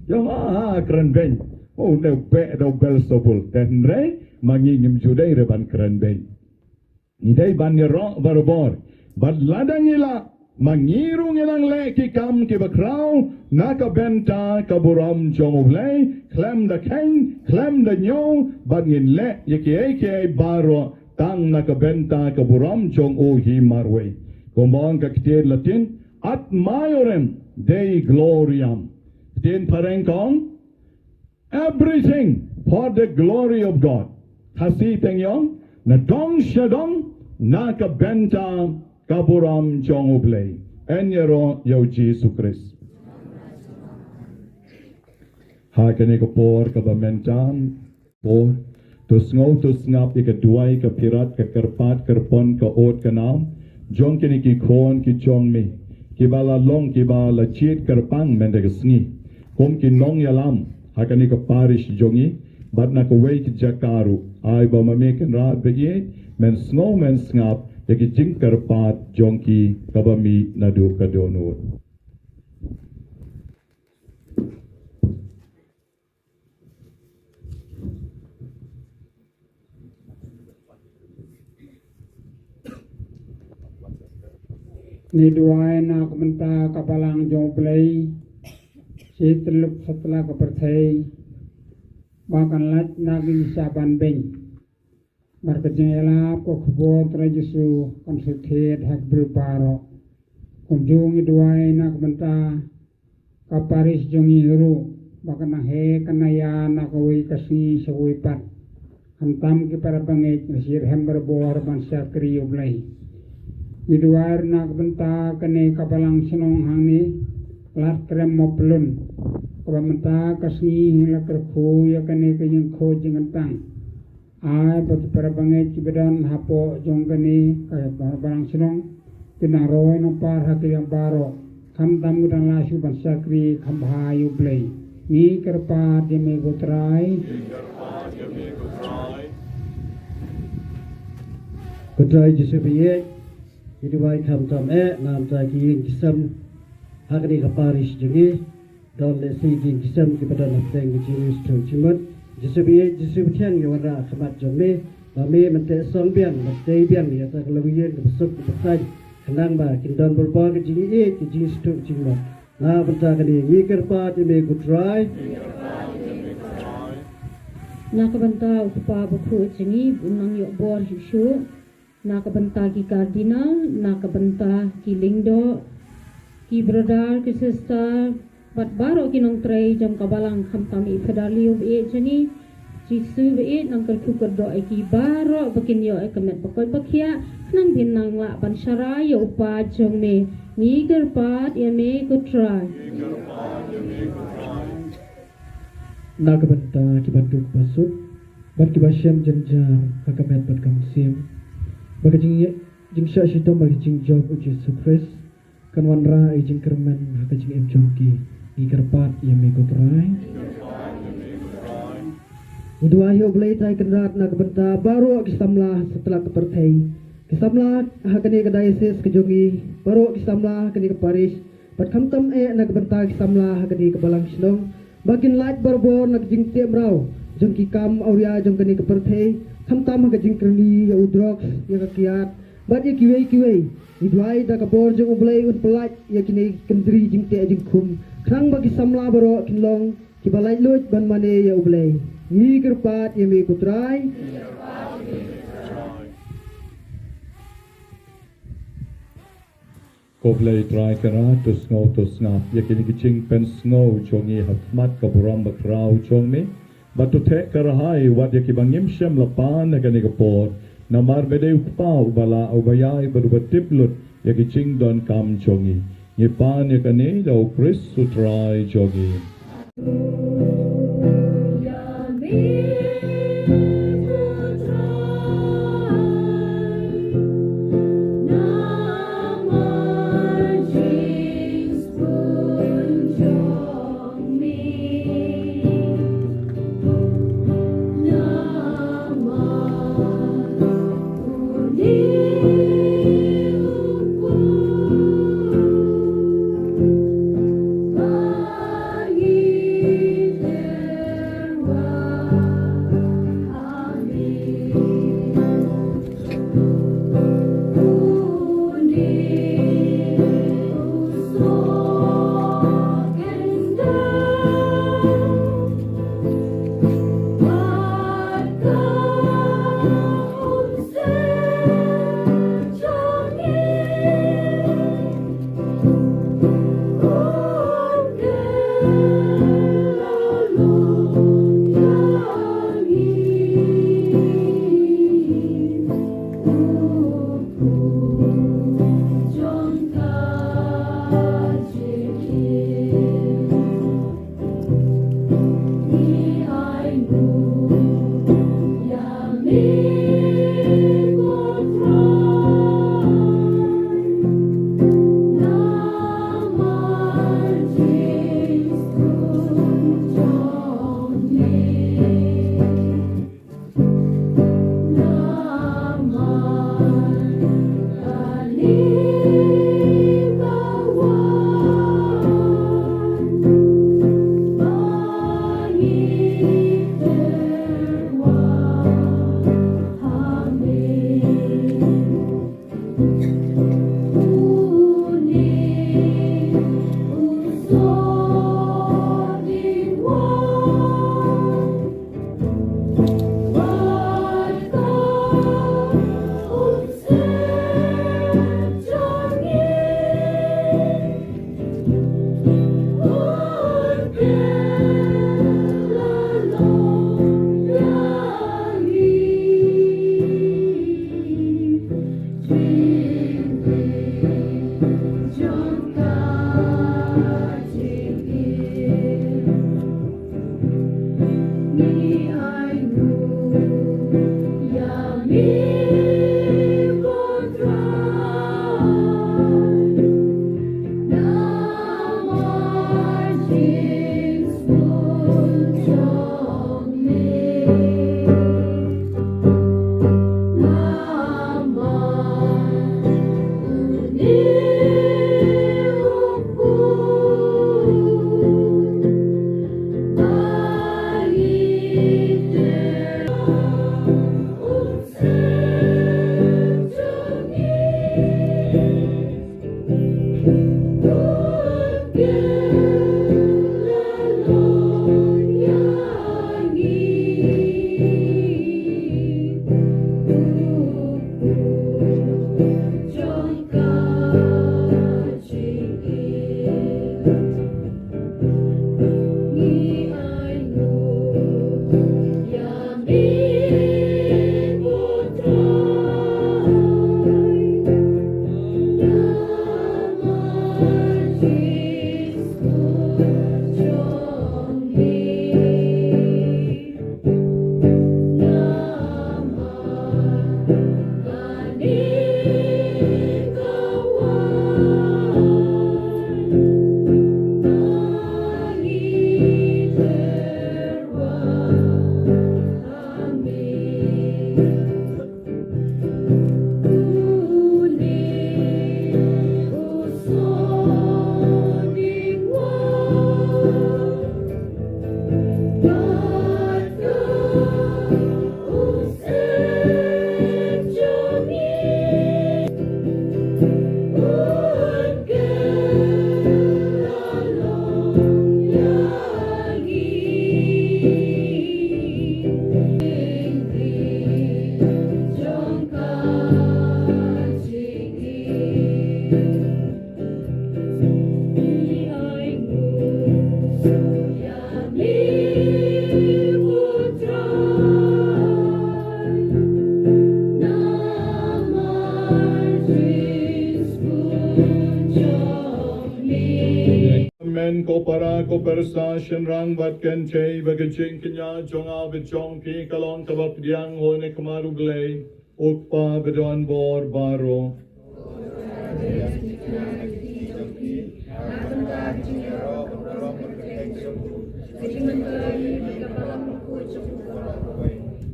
Ïa nga ha kren beiñ. Oh, ne beh da u Belsebul. Te hynrei ma ngi ngim ju dei re ban kren beiñ. Ngi dei ban ïaroh barabor. Bad lada ngi lah, ma ngi ruh ngi nang leh ki kam kiba khraw na ka bynta ka burom jong U Blei, khlem da kheiñ, khlem da ñiew, bad ngin leh ïa kiei kiei baroh tang na ka bynta ka burom jong u hi marwei. Kumba ong ka ktien Latin, ad maiorem Dei gloriam. Ktien phareng ka ong, everything for the glory of God. Khasi te ngi ong, nadong shadong na ka bynta ka burom jong U Blei. Yn ïaroh ïa u Jisu Khrist. Ha kane ka por kaba mynta, por, to sngew to sngap ïa ka duwai, ka phirat, ka kyrpad, kyrpon, ka ud, ka nam jong kine ki khun ki jong me, kiba la long, kiba la jied kyrpang mynta ka sngi kum ki nongïalam ha kane ka parish jong ngi, bad na kawei ka jaka ruh. Ai ba ma me Kynrad ba ïeit, men sngew men sngap ïa ki jingkyrpad jong ki kaba mih naduh ka dohnud. Ngi duwai na ka bynta ka balang jong U Blei, shi tyllup satlak ka pyrthei, ba kan lait na ka jingshah ban beiñ. Bad ka jingïalap ka khubor Trai Jisu kan shu thied ha ki briew baroh. Kumjuh ngi duwai na ka bynta ka parish jong ngi ruh, ba kan nang heh kan nang ïa na kawei ka sngi sha kawei pat. Khamtam ki para bangeit, ngi sngewrhem barabor ban shakri ïa U Blei. Ngi duwai ruh na ka bynta kane ka balang shnong hangne, Lad Krem Mawpyllun, kaba mynta ka sngi ngi la kyrkhu ïa kane ka jingkhuid jingkyntang. Ai ba ki para bangeit kiba don hapoh jong kane ka balang shnong kin nang roi nang par ha ki liang baroh, khamtam ki dang lah shuh ban shakri kham bha ïa U Blei. Ngi kyrpad ïa me ko Trai. Ko Trai Jisu ba ïeit, ngi duwai khamtam eh na ka bynta ki ïing ki sem ha kane ka parish jong ngi. Don lehse ki ïing ki sem kiba don hapdeng ka jingïasuk jingmut. Jisu ba ïeit, Jisu ba thiang, ngi wanrah ha khmat jong me, ba me men teh song biang, men tei biang ïa kata ka longïing kaba suk kaba saiñ, khnang ba kin don barabor ka jingïeit, ka jingïasuk jingmut. Na ka bynta kane ngi kyrpad ïa me ko Trai. Na ka bynta u Kpa bakhuid jong ngi, un nang ïoh bor shuh shuh. Na ka bynta ki Cardinal, na ka bynta ki Lyngdoh, ki brother, ki sister, bad baroh ki nongtrei jong ka balang, khamtam i Phadar Leo ba ïeit jong ngi. Jisu ba ïeit, nang kyrkhu kyrdoh ïa ki baroh ba kin ïoh ïa ka met ba koit ba khiah, khnang ba kin nang lah ban sharai ïa u Kpa jong me. Ngi kyrpad ïa me ko Trai. Na ka bynta kiba duk ba suk bad kiba shem jynjar ha ka met bad ka mynsiem, ba ka jing, jingshah shitom bad ka jingjop u Jisu Khrist kan wanrah ïa ka jingkyrmen ha ka jingim jong ki, ngi kyrpad ïa me ko Trai. Ngi duwai ïa U Blei Trai Kynrad na ka bynta baroh ki samla satlak ka pyrthei, ki samla ha kane ka diocese ka jong ngi, baroh ki samla ha kane ka parish, bad khamtam eh na ka bynta ki samla ha kane ka balang shnong, ba kin lait barabor na ka jingteh mraw jong ki kam awria jong kane ka pyrthei, khamtam ha ka jingkyrni ïa u drugs, ïa ka kiad, bad ïa kiwei kiwei. Ngi duwai da ka bor jong U Blei un pyllait ïa kine ki kyndri jingteh jingkhum, khnang ba ki samla baroh kin long kiba laitluid ban mane ïa U Blei. Ngi kyrpad ïa me ko Trai. Ko Blei Trai Kynrad, to sngew to sngap ïa kine ki jingpynsngew jong ngi ha khmat ka burom bakhraw jong me. Bad to theh kyrhai wat ïa kiba ngim shym la pan ha kane ka por, namar me dei u Kpa uba lah, uba ïai bad uba tip lut ïa ki jingdonkam jong ngi. Ngi pan ïa kane da u Khrist u Trai jong ngi. Men ko para ko pyrsa shynrang bad kynthei, ba ka jingkñia jong nga bad jong phi ka long kaba pdiang ha khmat U Blei, U Kpa badonbor baroh.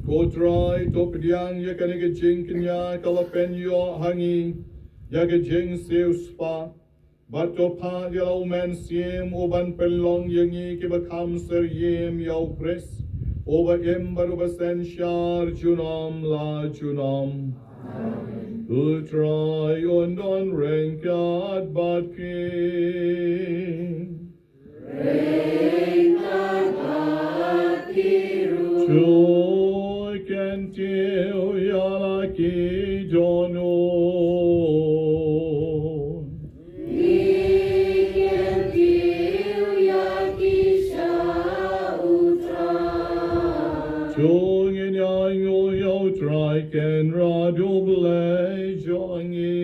Ko Trai, to pdiang ïa kane ka jingkñia kaba pynïoh ha ngi ïa ka jingsiewspah, bad to phah ïa la u Mynsiem u ban pynlong ïa ngi kiba kham syriem ïa U Khrist, uba im bad uba synshar junom la junom. U Trai un don ryngkat bad phi. To kyntiew ïa la ki dohnud. To ngin ïa ainguh ïa U Trai Kynrad U Blei jong ngi.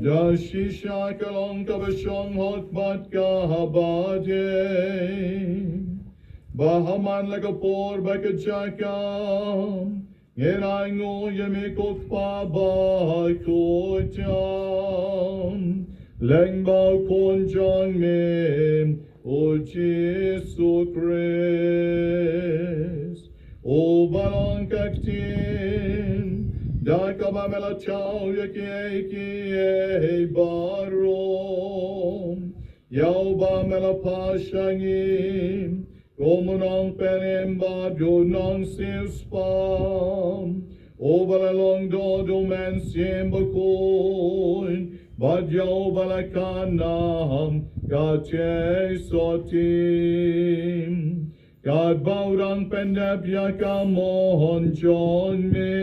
Da shisha ka long kaba shong hok bad kaba dei, ba ha man la ka por bad ka jaka ngin ainguh ïa me ko Kpa bakhuid tam lyngba U Khun jong me, U Jisu Khrist, uba long ka ktien da kaba me la thaw ïa kiei kiei baroh, ïa uba me la phah sha ngi kum u Nongpynim bad u Nongsiewspah, uba la long doh da u Mynsiem Bakhuid, bad ïa uba la khanam katei sotti. Katba u dang pyndep ïa ka mon jong me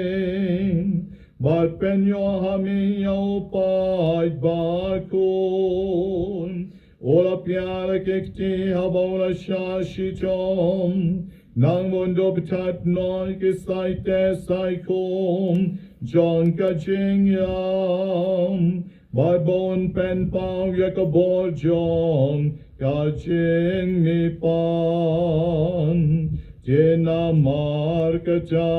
bad pynïoh ha me ïa u paidbah khun, u la pdiang ïa ki kti haba u la shah shitom, nang bun dup tad noh ki saite saikhum jong ka jingïam, bad bun pynpaw ïa ka bor jong ka jingmihpat. Te namar kata,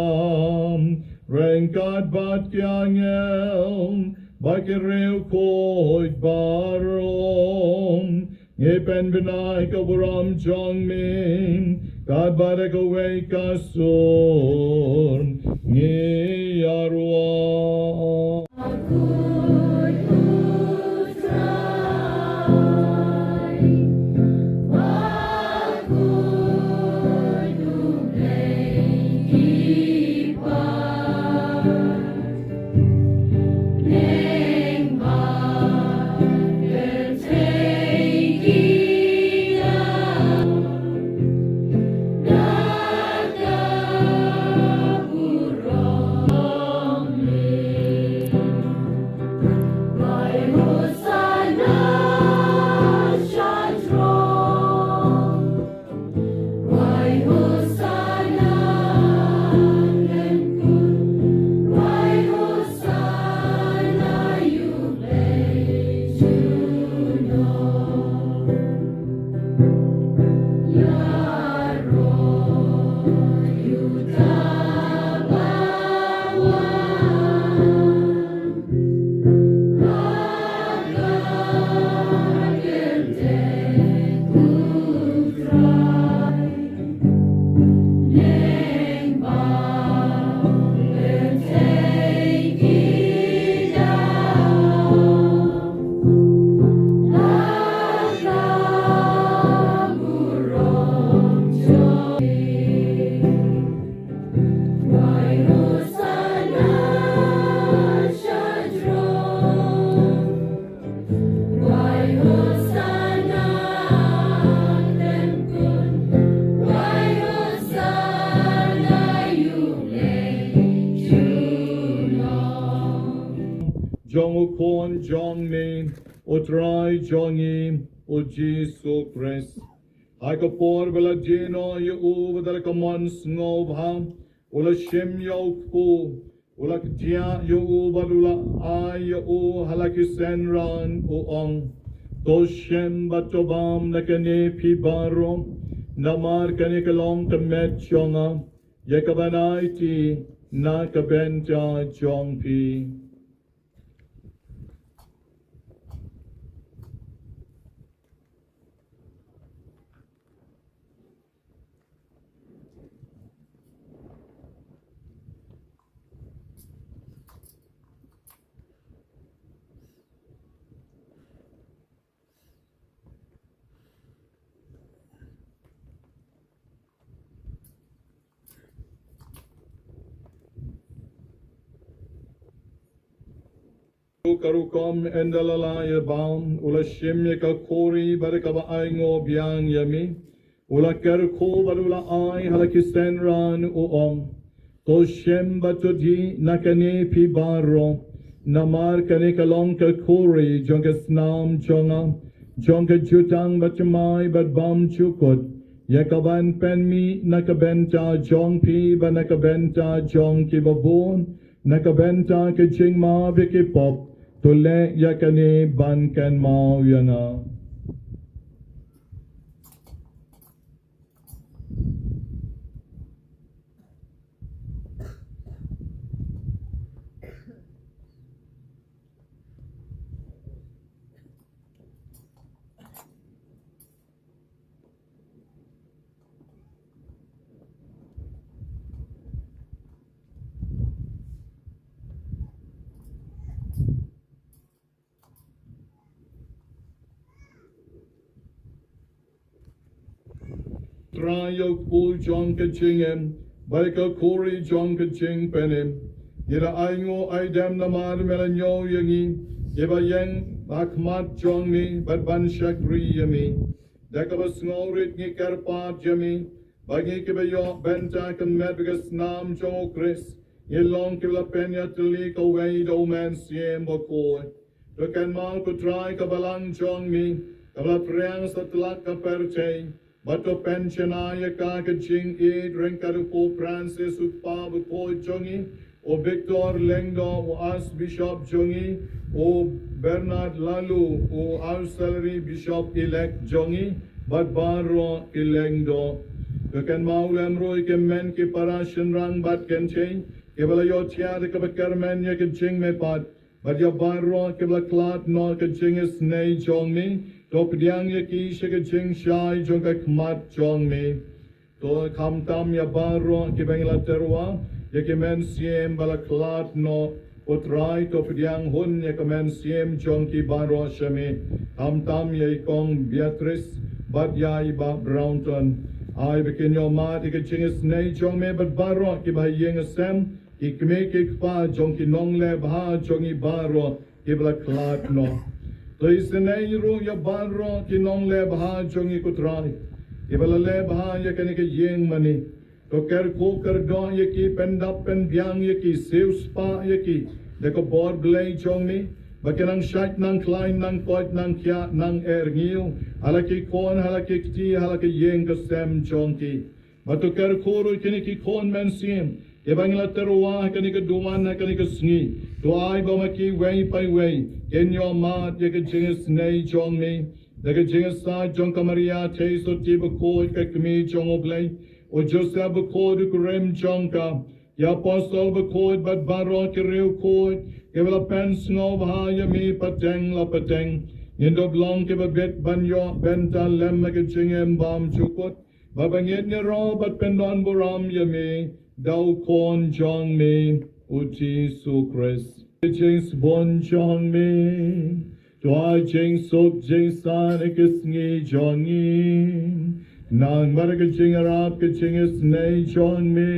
ryngkat bad ki angel bad ki riewkhuid baroh, ngi pynbna ïa ka burom jong me katba da kawei ka sur ngi ïaroh. jong me, U Trai jong ngi, U Jisu Khrist. Ha ka por ba la die noh ïa u bad da la ka mon sngewbha, u la shim ïa u kpu, u la kdiah ïa u bad u la ai ïa u ha la ki synran, u ong: To shem bad to bam na kane phi baroh, namar kane ka long ka met jong nga, ïa kaban aiti na ka bynta jong phi. Ka rukom ynda la lah ïa bam, u la shim ïa ka khuri bad da kaba ainguh biang ïa me, u la kyrkhu bad u la ai ha la ki synran, u ong: To shem bad to dih na kane phi baroh, namar kane ka long ka khuri jong ka snam jong nga, jong ka jutang bad jemai bad bymjukut, ïa kaban pynmih na ka bynta jong phi bad na ka bynta jong kiba bun, na ka bynta ka jingmap ïa ki pop. To leh ïa kane ban kynmaw ïa nga. Trai, ïa u kpu jong ka jingim bad ka khuri jong ka jingpynim, ngi la ainguh aidem namar me la ñiew ïa ngi, ïa ba ïeng ha khmat jong me bad ban shakri ïa me. Da kaba sngewrit ngi kyrpad ïa me, ba ngi kiba ïoh bynta ka met bad ka snam jong u Khrist, ngi long kiba la pynïatylli kawei da u Mynsiem Bakhuid. To kynmaw ko Trai ka balang jong me, kaba la phriang satlak ka pyrthei, bad to pynshna ïa ka ka jingïeit ryngkat u Pope Francis, u Kpa Bakhuid jong ngi, u Victor Lyngdoh, u Archbishop jong ngi, u Bernard Laloo, u Auxiliary Bishop Elect jong ngi, bad baroh ki lyngdoh. To kynmaw lem ruh ïa ki hynmen ki para shynrang bad kynthei, kiba la ïohthiah da kaba kyrmen ïa ka jingmihpat, bad ïa baroh kiba la khlad noh ka jingisynei jong me, to pdiang ïa ki sha ka jingshai jong ka khmat jong me. To khamtam ïa baroh kiba ngi la tyrwa ïa ki mynsiem ba la khlad noh, ko Trai, to pdiang hun ïa ka mynsiem jong ki baroh sha me. Khamtam ïa i Kong Beatrice bad ïa i Bah Brownton. Ai ba kin ïoh mad ïa ka jingisynei jong me bad baroh kiba ha ïing ha sem, ki kmie ki kpa jong ki nongleh bha jong ngi baroh kiba la khlad noh. To isynei ruh ïa baroh ki nongleh bha jong ngi, ko Trai, kiba la leh bha ïa kane ka ïing mane. To kyrkhu kyrdoh ïa ki, pyndap pynbiang ïa ki, siewspah ïa ki da ka bor Blei jong me, ba kin nang shait nang khlaiñ, nang koit nang khiah, nang erñiew ha la ki khun, ha la ki kti, ha la ka ïing ka sem jong ki. Bad to kyrkhu ruh ïa kine ki khun mynsiem kiba ngi la tyrwa ha kane ka duwan, ha kane ka sngi. To ai ba ma kiwei pa iwei kin ïoh mad ïa ka jingisynei jong me da ka jingïasaid jong ka Maria Theisotti bakhuid, ka Kmie jong U Blei, u Joseph bakhuid u kurim jong ka, ki apostol bakhuid bad baroh ki riewkhuid kiba la pynsngewbha ïa me pateng la pateng. Ngin dup long kiba bit ban ïoh bynta lem ha ka jingim bymjukut, ba ban ngin ïaroh bad pyndonburom ïa me da u Khun jong me, u Jisu Khrist. Ka jingsbun jong me, to ai jingsuk jingsan ha ka sngi jong ngi, namar ka jingïarap ka jingisynei jong me,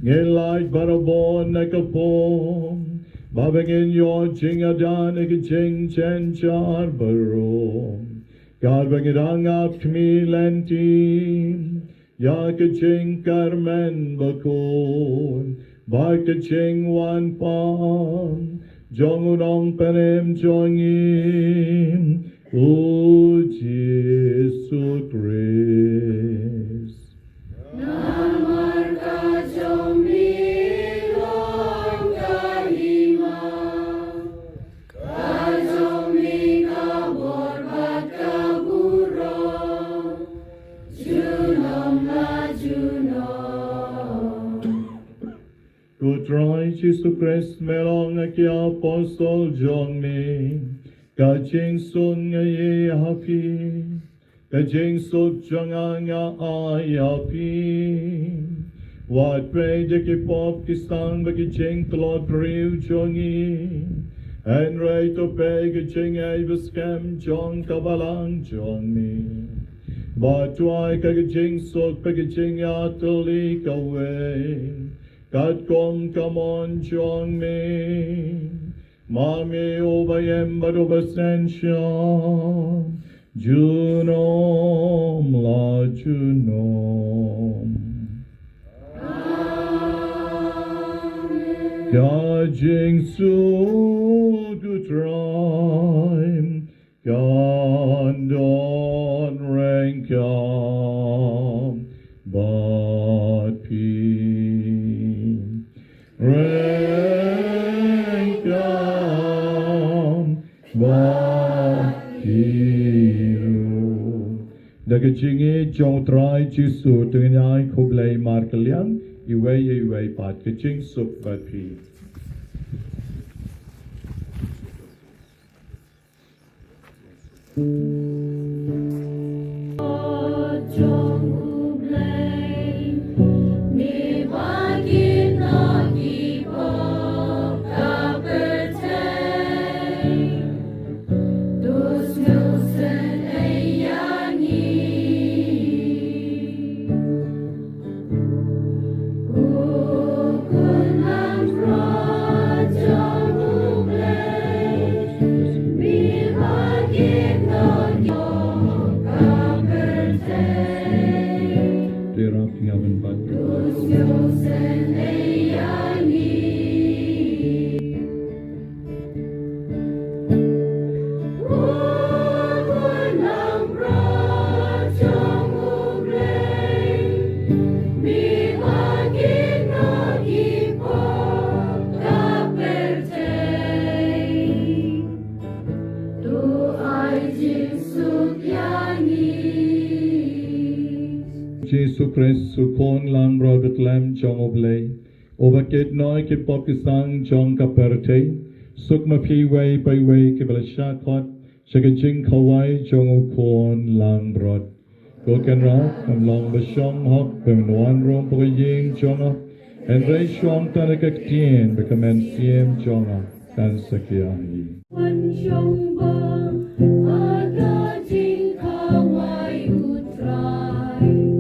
ngin lait barabor na ka pung, ba ban ngin ïoh jingïada na ka jingjynjar baroh. Katba ngi dang ap khmih lynti ïa ka jingkyrmen bakhuid bad ka jingwan pang jong u Nongpynim jong ngi, u Jisu Khrist. Namar ka jong me long ka hima, ka jong me ka bor bad ka burom, junom la junom. Ko Trai Jisu Khrist, me long ha ki apostol jong me ka jingsuk nga ai ha phi, ka jingsuk jong nga nga ai ha phi. Wat peit ïa ki pop ki sang bad ki jingtlot briew jong ngi, hynrei to peit ïa ka jingïeit bad skhem jong ka balang jong me, bad to ai ka jingsuk bad ka jingïatylli kawei katkum ka mon jong me. Ma me uba ïeit bad uba synshar junom la junom. Ka jingsuk u Trai kan don ryngkat bad phi. Ryngkat bad phi ruh. Da ka jingïeit jong u Trai Jisu, to ngin ai khublei markylliang iwei ïa iwei pat. Ka jingsuk bad phi. Jisu Khrist, u Khun langbrot bad Lam jong U Blei, uba kit noh ïa ki pop ki sang jong ka pyrthei, suk ma phi iwei pa iwei kiba la shah khot sha ka jingkhawai jong u Khun langbrot. Ko Kynrad, ngam long ba shong hok ba men wan rung hapoh ka ïing jong nga, hynrei shong tang da ka ktien bad ka mynsiem jong nga kan sa khih ïa ngi. Wan shong bha ha ka jingkhawai U Trai.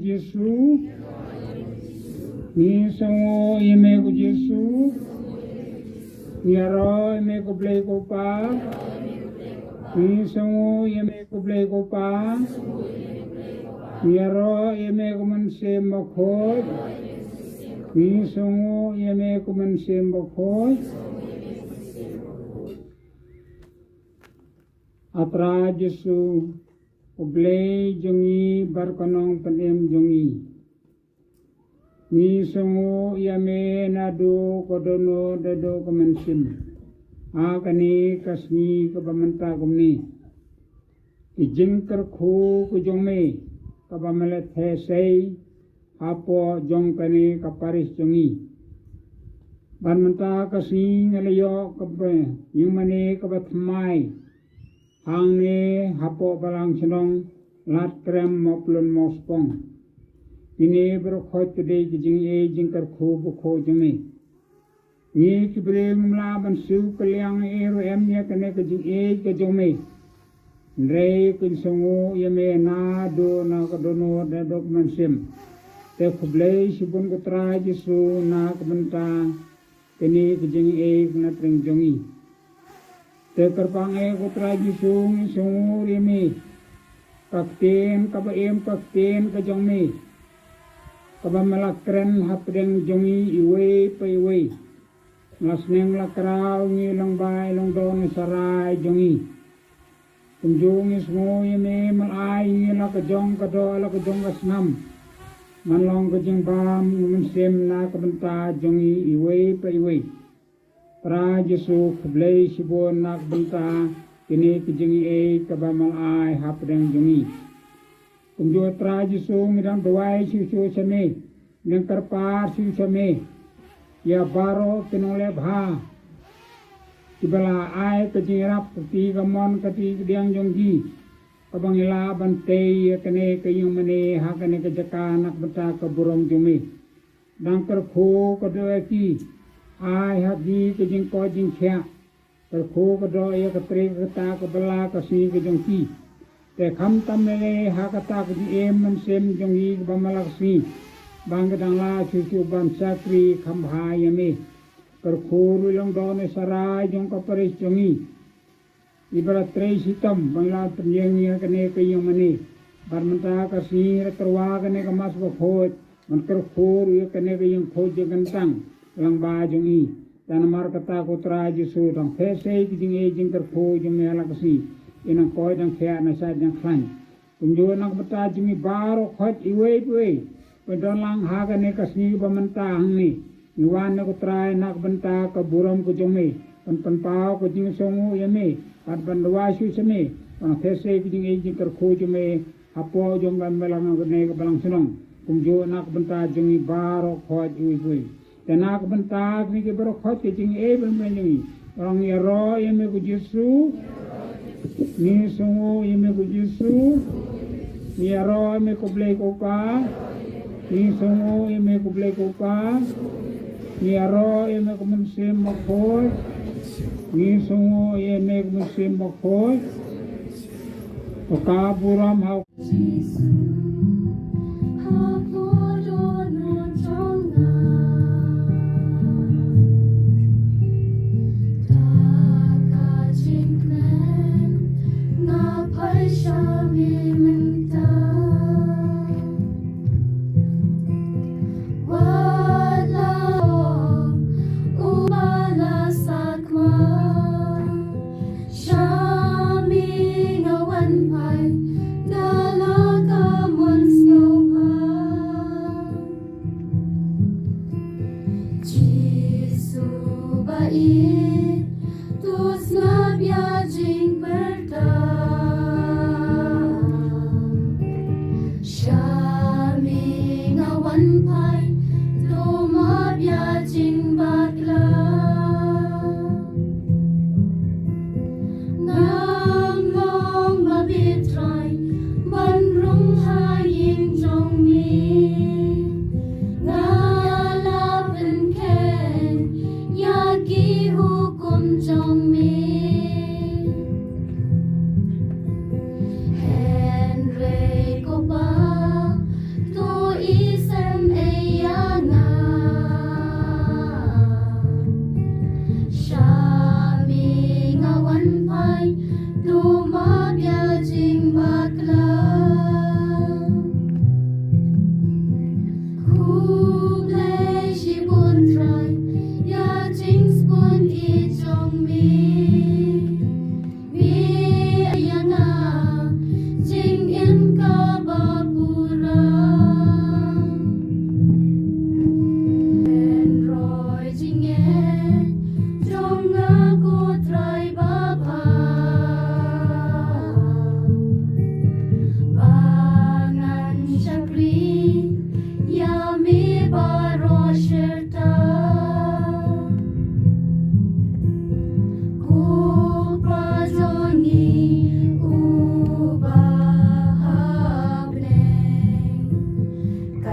Jisu. Ngi sngewnguh ïa me ko Jisu. Ngi ïaroh ïa me ko Blei ko Pa. Ngi sngewnguh ïa me ko Blei ko Pa. Ngi ïaroh ïa me ko Mynsiem Bakhuid. Ngi sngewnguh ïa me ko Mynsiem Bakhuid. A Trai Jisu, ko Blei jong ngi bad ko Nongpynim jong ngi. Ngi sngewnguh ïa me naduh ko dohnud haduh ko mynsiem. Ha kane ka sngi kaba mynta kumne, ki jingkyrkhu ki jong me kaba me la theh sei hapoh jong kane ka parish jong ngi. Bad mynta ka sngi nga la ïoh kaba ïing mane kaba thymmai hangne hapoh Balang Shnong, Lad Krem, Mawpyllun Mawspong. Kine baroh khoit ki dei ki jingïeit jingkyrkhu bakhuid jong me. Ngi ki briew ngim lah ban siew kylliang ei ruh em ïa kane ka jingïeit ka jong me. Hynrei ngi sngewnguh ïa me naduh na ka dohnud haduh ko mynsiem. Te khublei shibun ko Trai Jisu na ka bynta kane ka jingïeit na pdeng jong ngi. Te kyrpang eh ko Trai Jisu, ngi sngewnguh ïa me ka ktien kaba im, ka ktien ka jong me kaba me la kren hapdeng jong ngi iwei pa iwei. La sneng la kraw ngi long bai long don Sarai jong ngi. Kumjuh ngi sngewnguh ïa me me la ai ngi la ka jong ka doh la ka jong ka snam ban long ka jingbam mynsiem na ka bynta jong ngi iwei pa iwei. Trai Jisu, khublei shibun na ka bynta kine ki jingïeit kaba me la ai hapdeng jong ngi. Kumjuh Trai Jisu, ngi dang duwai shuh shuh sha me, ngi dang kyrpad shuh sha me ïa baroh ki nongleh bha kiba la ai ka jingïarap, ka ti ka mon ka ti ka diang jong ki, kaba ngi lah ban tei ïa kane ka ïing mane ha kane ka jaka na ka bynta ka burom jong me. Dang kyrkhu ka doh ïa ki, ai ha ki ka jingkoit jingkhiah. Kyrkhu ka doh ïa ka trei ka kata ka bylla ka sngi ka jong ki. Te khamtam lei lei ha kata ka jingim mynsiem jong ki kaba me la ka sngi, ba ngi dang lah shuh shuh ban shakri kham bha ïa me. Kyrkhu ruh ïa i Nongdon Sarai jong ka parish jong ngi, iba la trei shitom ba ngi la pynïeng ïa kane ka ïing mane. Bad mynta ka sngi la tyrwa kane ka Mass Bakhuid, ban kyrkhu ruh ïa kane ka ïing khuid ïing kyntang lang ba jong ngi. Te namar kata ko Trai Jisu, dang theh sei ki jingïeit jingkyrkhu jong me ha la ka sngi, ïa nang koit nang khiah, nang shait nang khlaiñ. Kumjuh na ka bynta jong ngi baroh khoit iwei pa iwei ba don lang ha kane ka sngi ba mynta hangne, ngi wan ïa ko Trai na ka bynta ka burom ka jong me, ban pynpaw ka jingsngewnguh ïa me bad ban duwai shuh sha me ban theh sei ki jingïeit jingkyrkhu jong me hapoh jong ka Balang, kane ka Balang Shnong. Kumjuh na ka bynta jong ngi baroh khoit iwei pa iwei. Te na ka bynta kine ki baroh khoit ki jingïeit ban pynjong ngi, ngi ïaroh ïa me ko Jisu. Ngi sngewnguh ïa me ko Jisu. Ngi ïaroh ïa me ko Blei ko Pa. Ngi sngewnguh ïa me ko Blei ko Pa. Ngi ïaroh ïa me ko Mynsiem Bakhuid. Ngi sngewnguh ïa me ko Mynsiem Bakhuid. Ko ka burom ha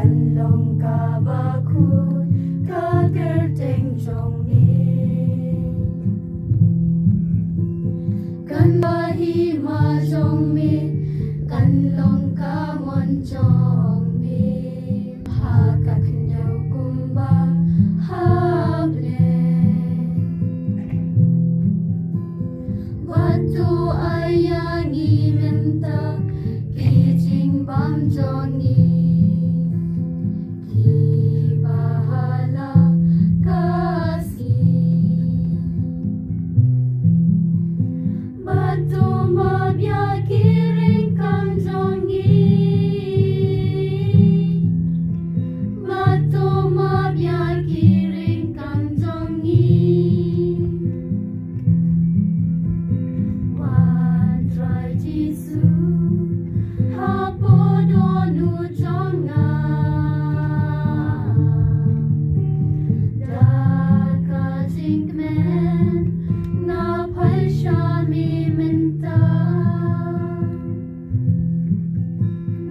Kan long kaba khuid ka kyrteng jong me. Kan long ka hima jong me, kan long ka mon jong me. Ha ka khyndew kumba ha bneng. Bad to ai ïa ngi mynta ki jingbam jong ngi, kiba ha la ka sngi. Bad to map ïa ki ring kam jong ngi. Bad to map ïa ki ring kam jong ngi. Wan Trai Jisu, hapoh dohnud jong nga. Da ka jingkmen, nga phai sha me mynta.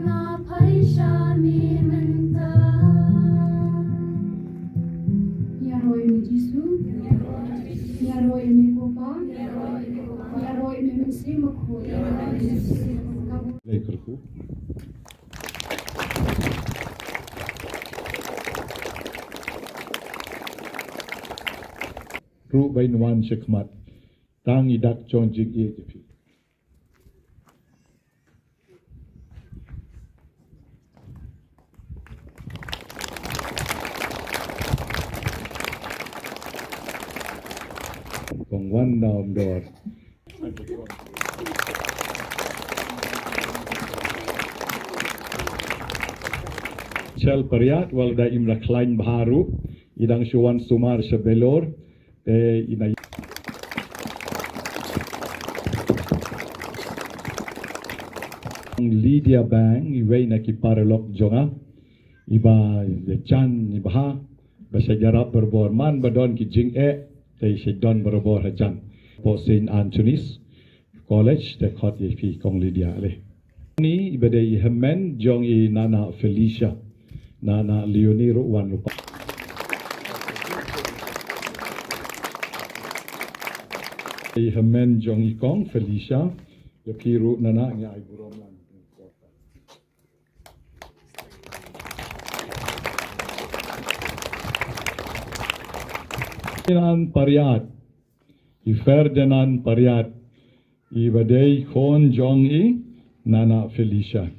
Nga phai sha me mynta. Ïaroh ïa me Jisu. Ïaroh ïa me Kpa. Ïaroh ïa me Mynsiem Bakhuid. Lei kyrkhu. Ruh ba in wan shakhmat. Tang i dak jong jingïeit jong phi. Kong Wan Naum Dor. Chel Pariat, wat la da im la khlaiñ bha ruh, i dang shu wan sumar sha Vellore, te i na Lydia Bang, iwei na ki paralok jong nga, iba ïa jan, iba ha, ba sa ïarap barabor man ba don ki jingeh, te sa don barabor hajan. Hapoh Saint Anthony's College, te khot ïa phi Kong Lydia le. Ni iba dei i hynmen jong i Nana Felicia. Nana Leonie ruh wan lypa. I hynmen jong i Kong Felicia, ïa phi ruh Nana ngi ai burom lang. Ferdinand Pariat. I Ferdinand Pariat. Iba dei khun jong i Nana Felicia.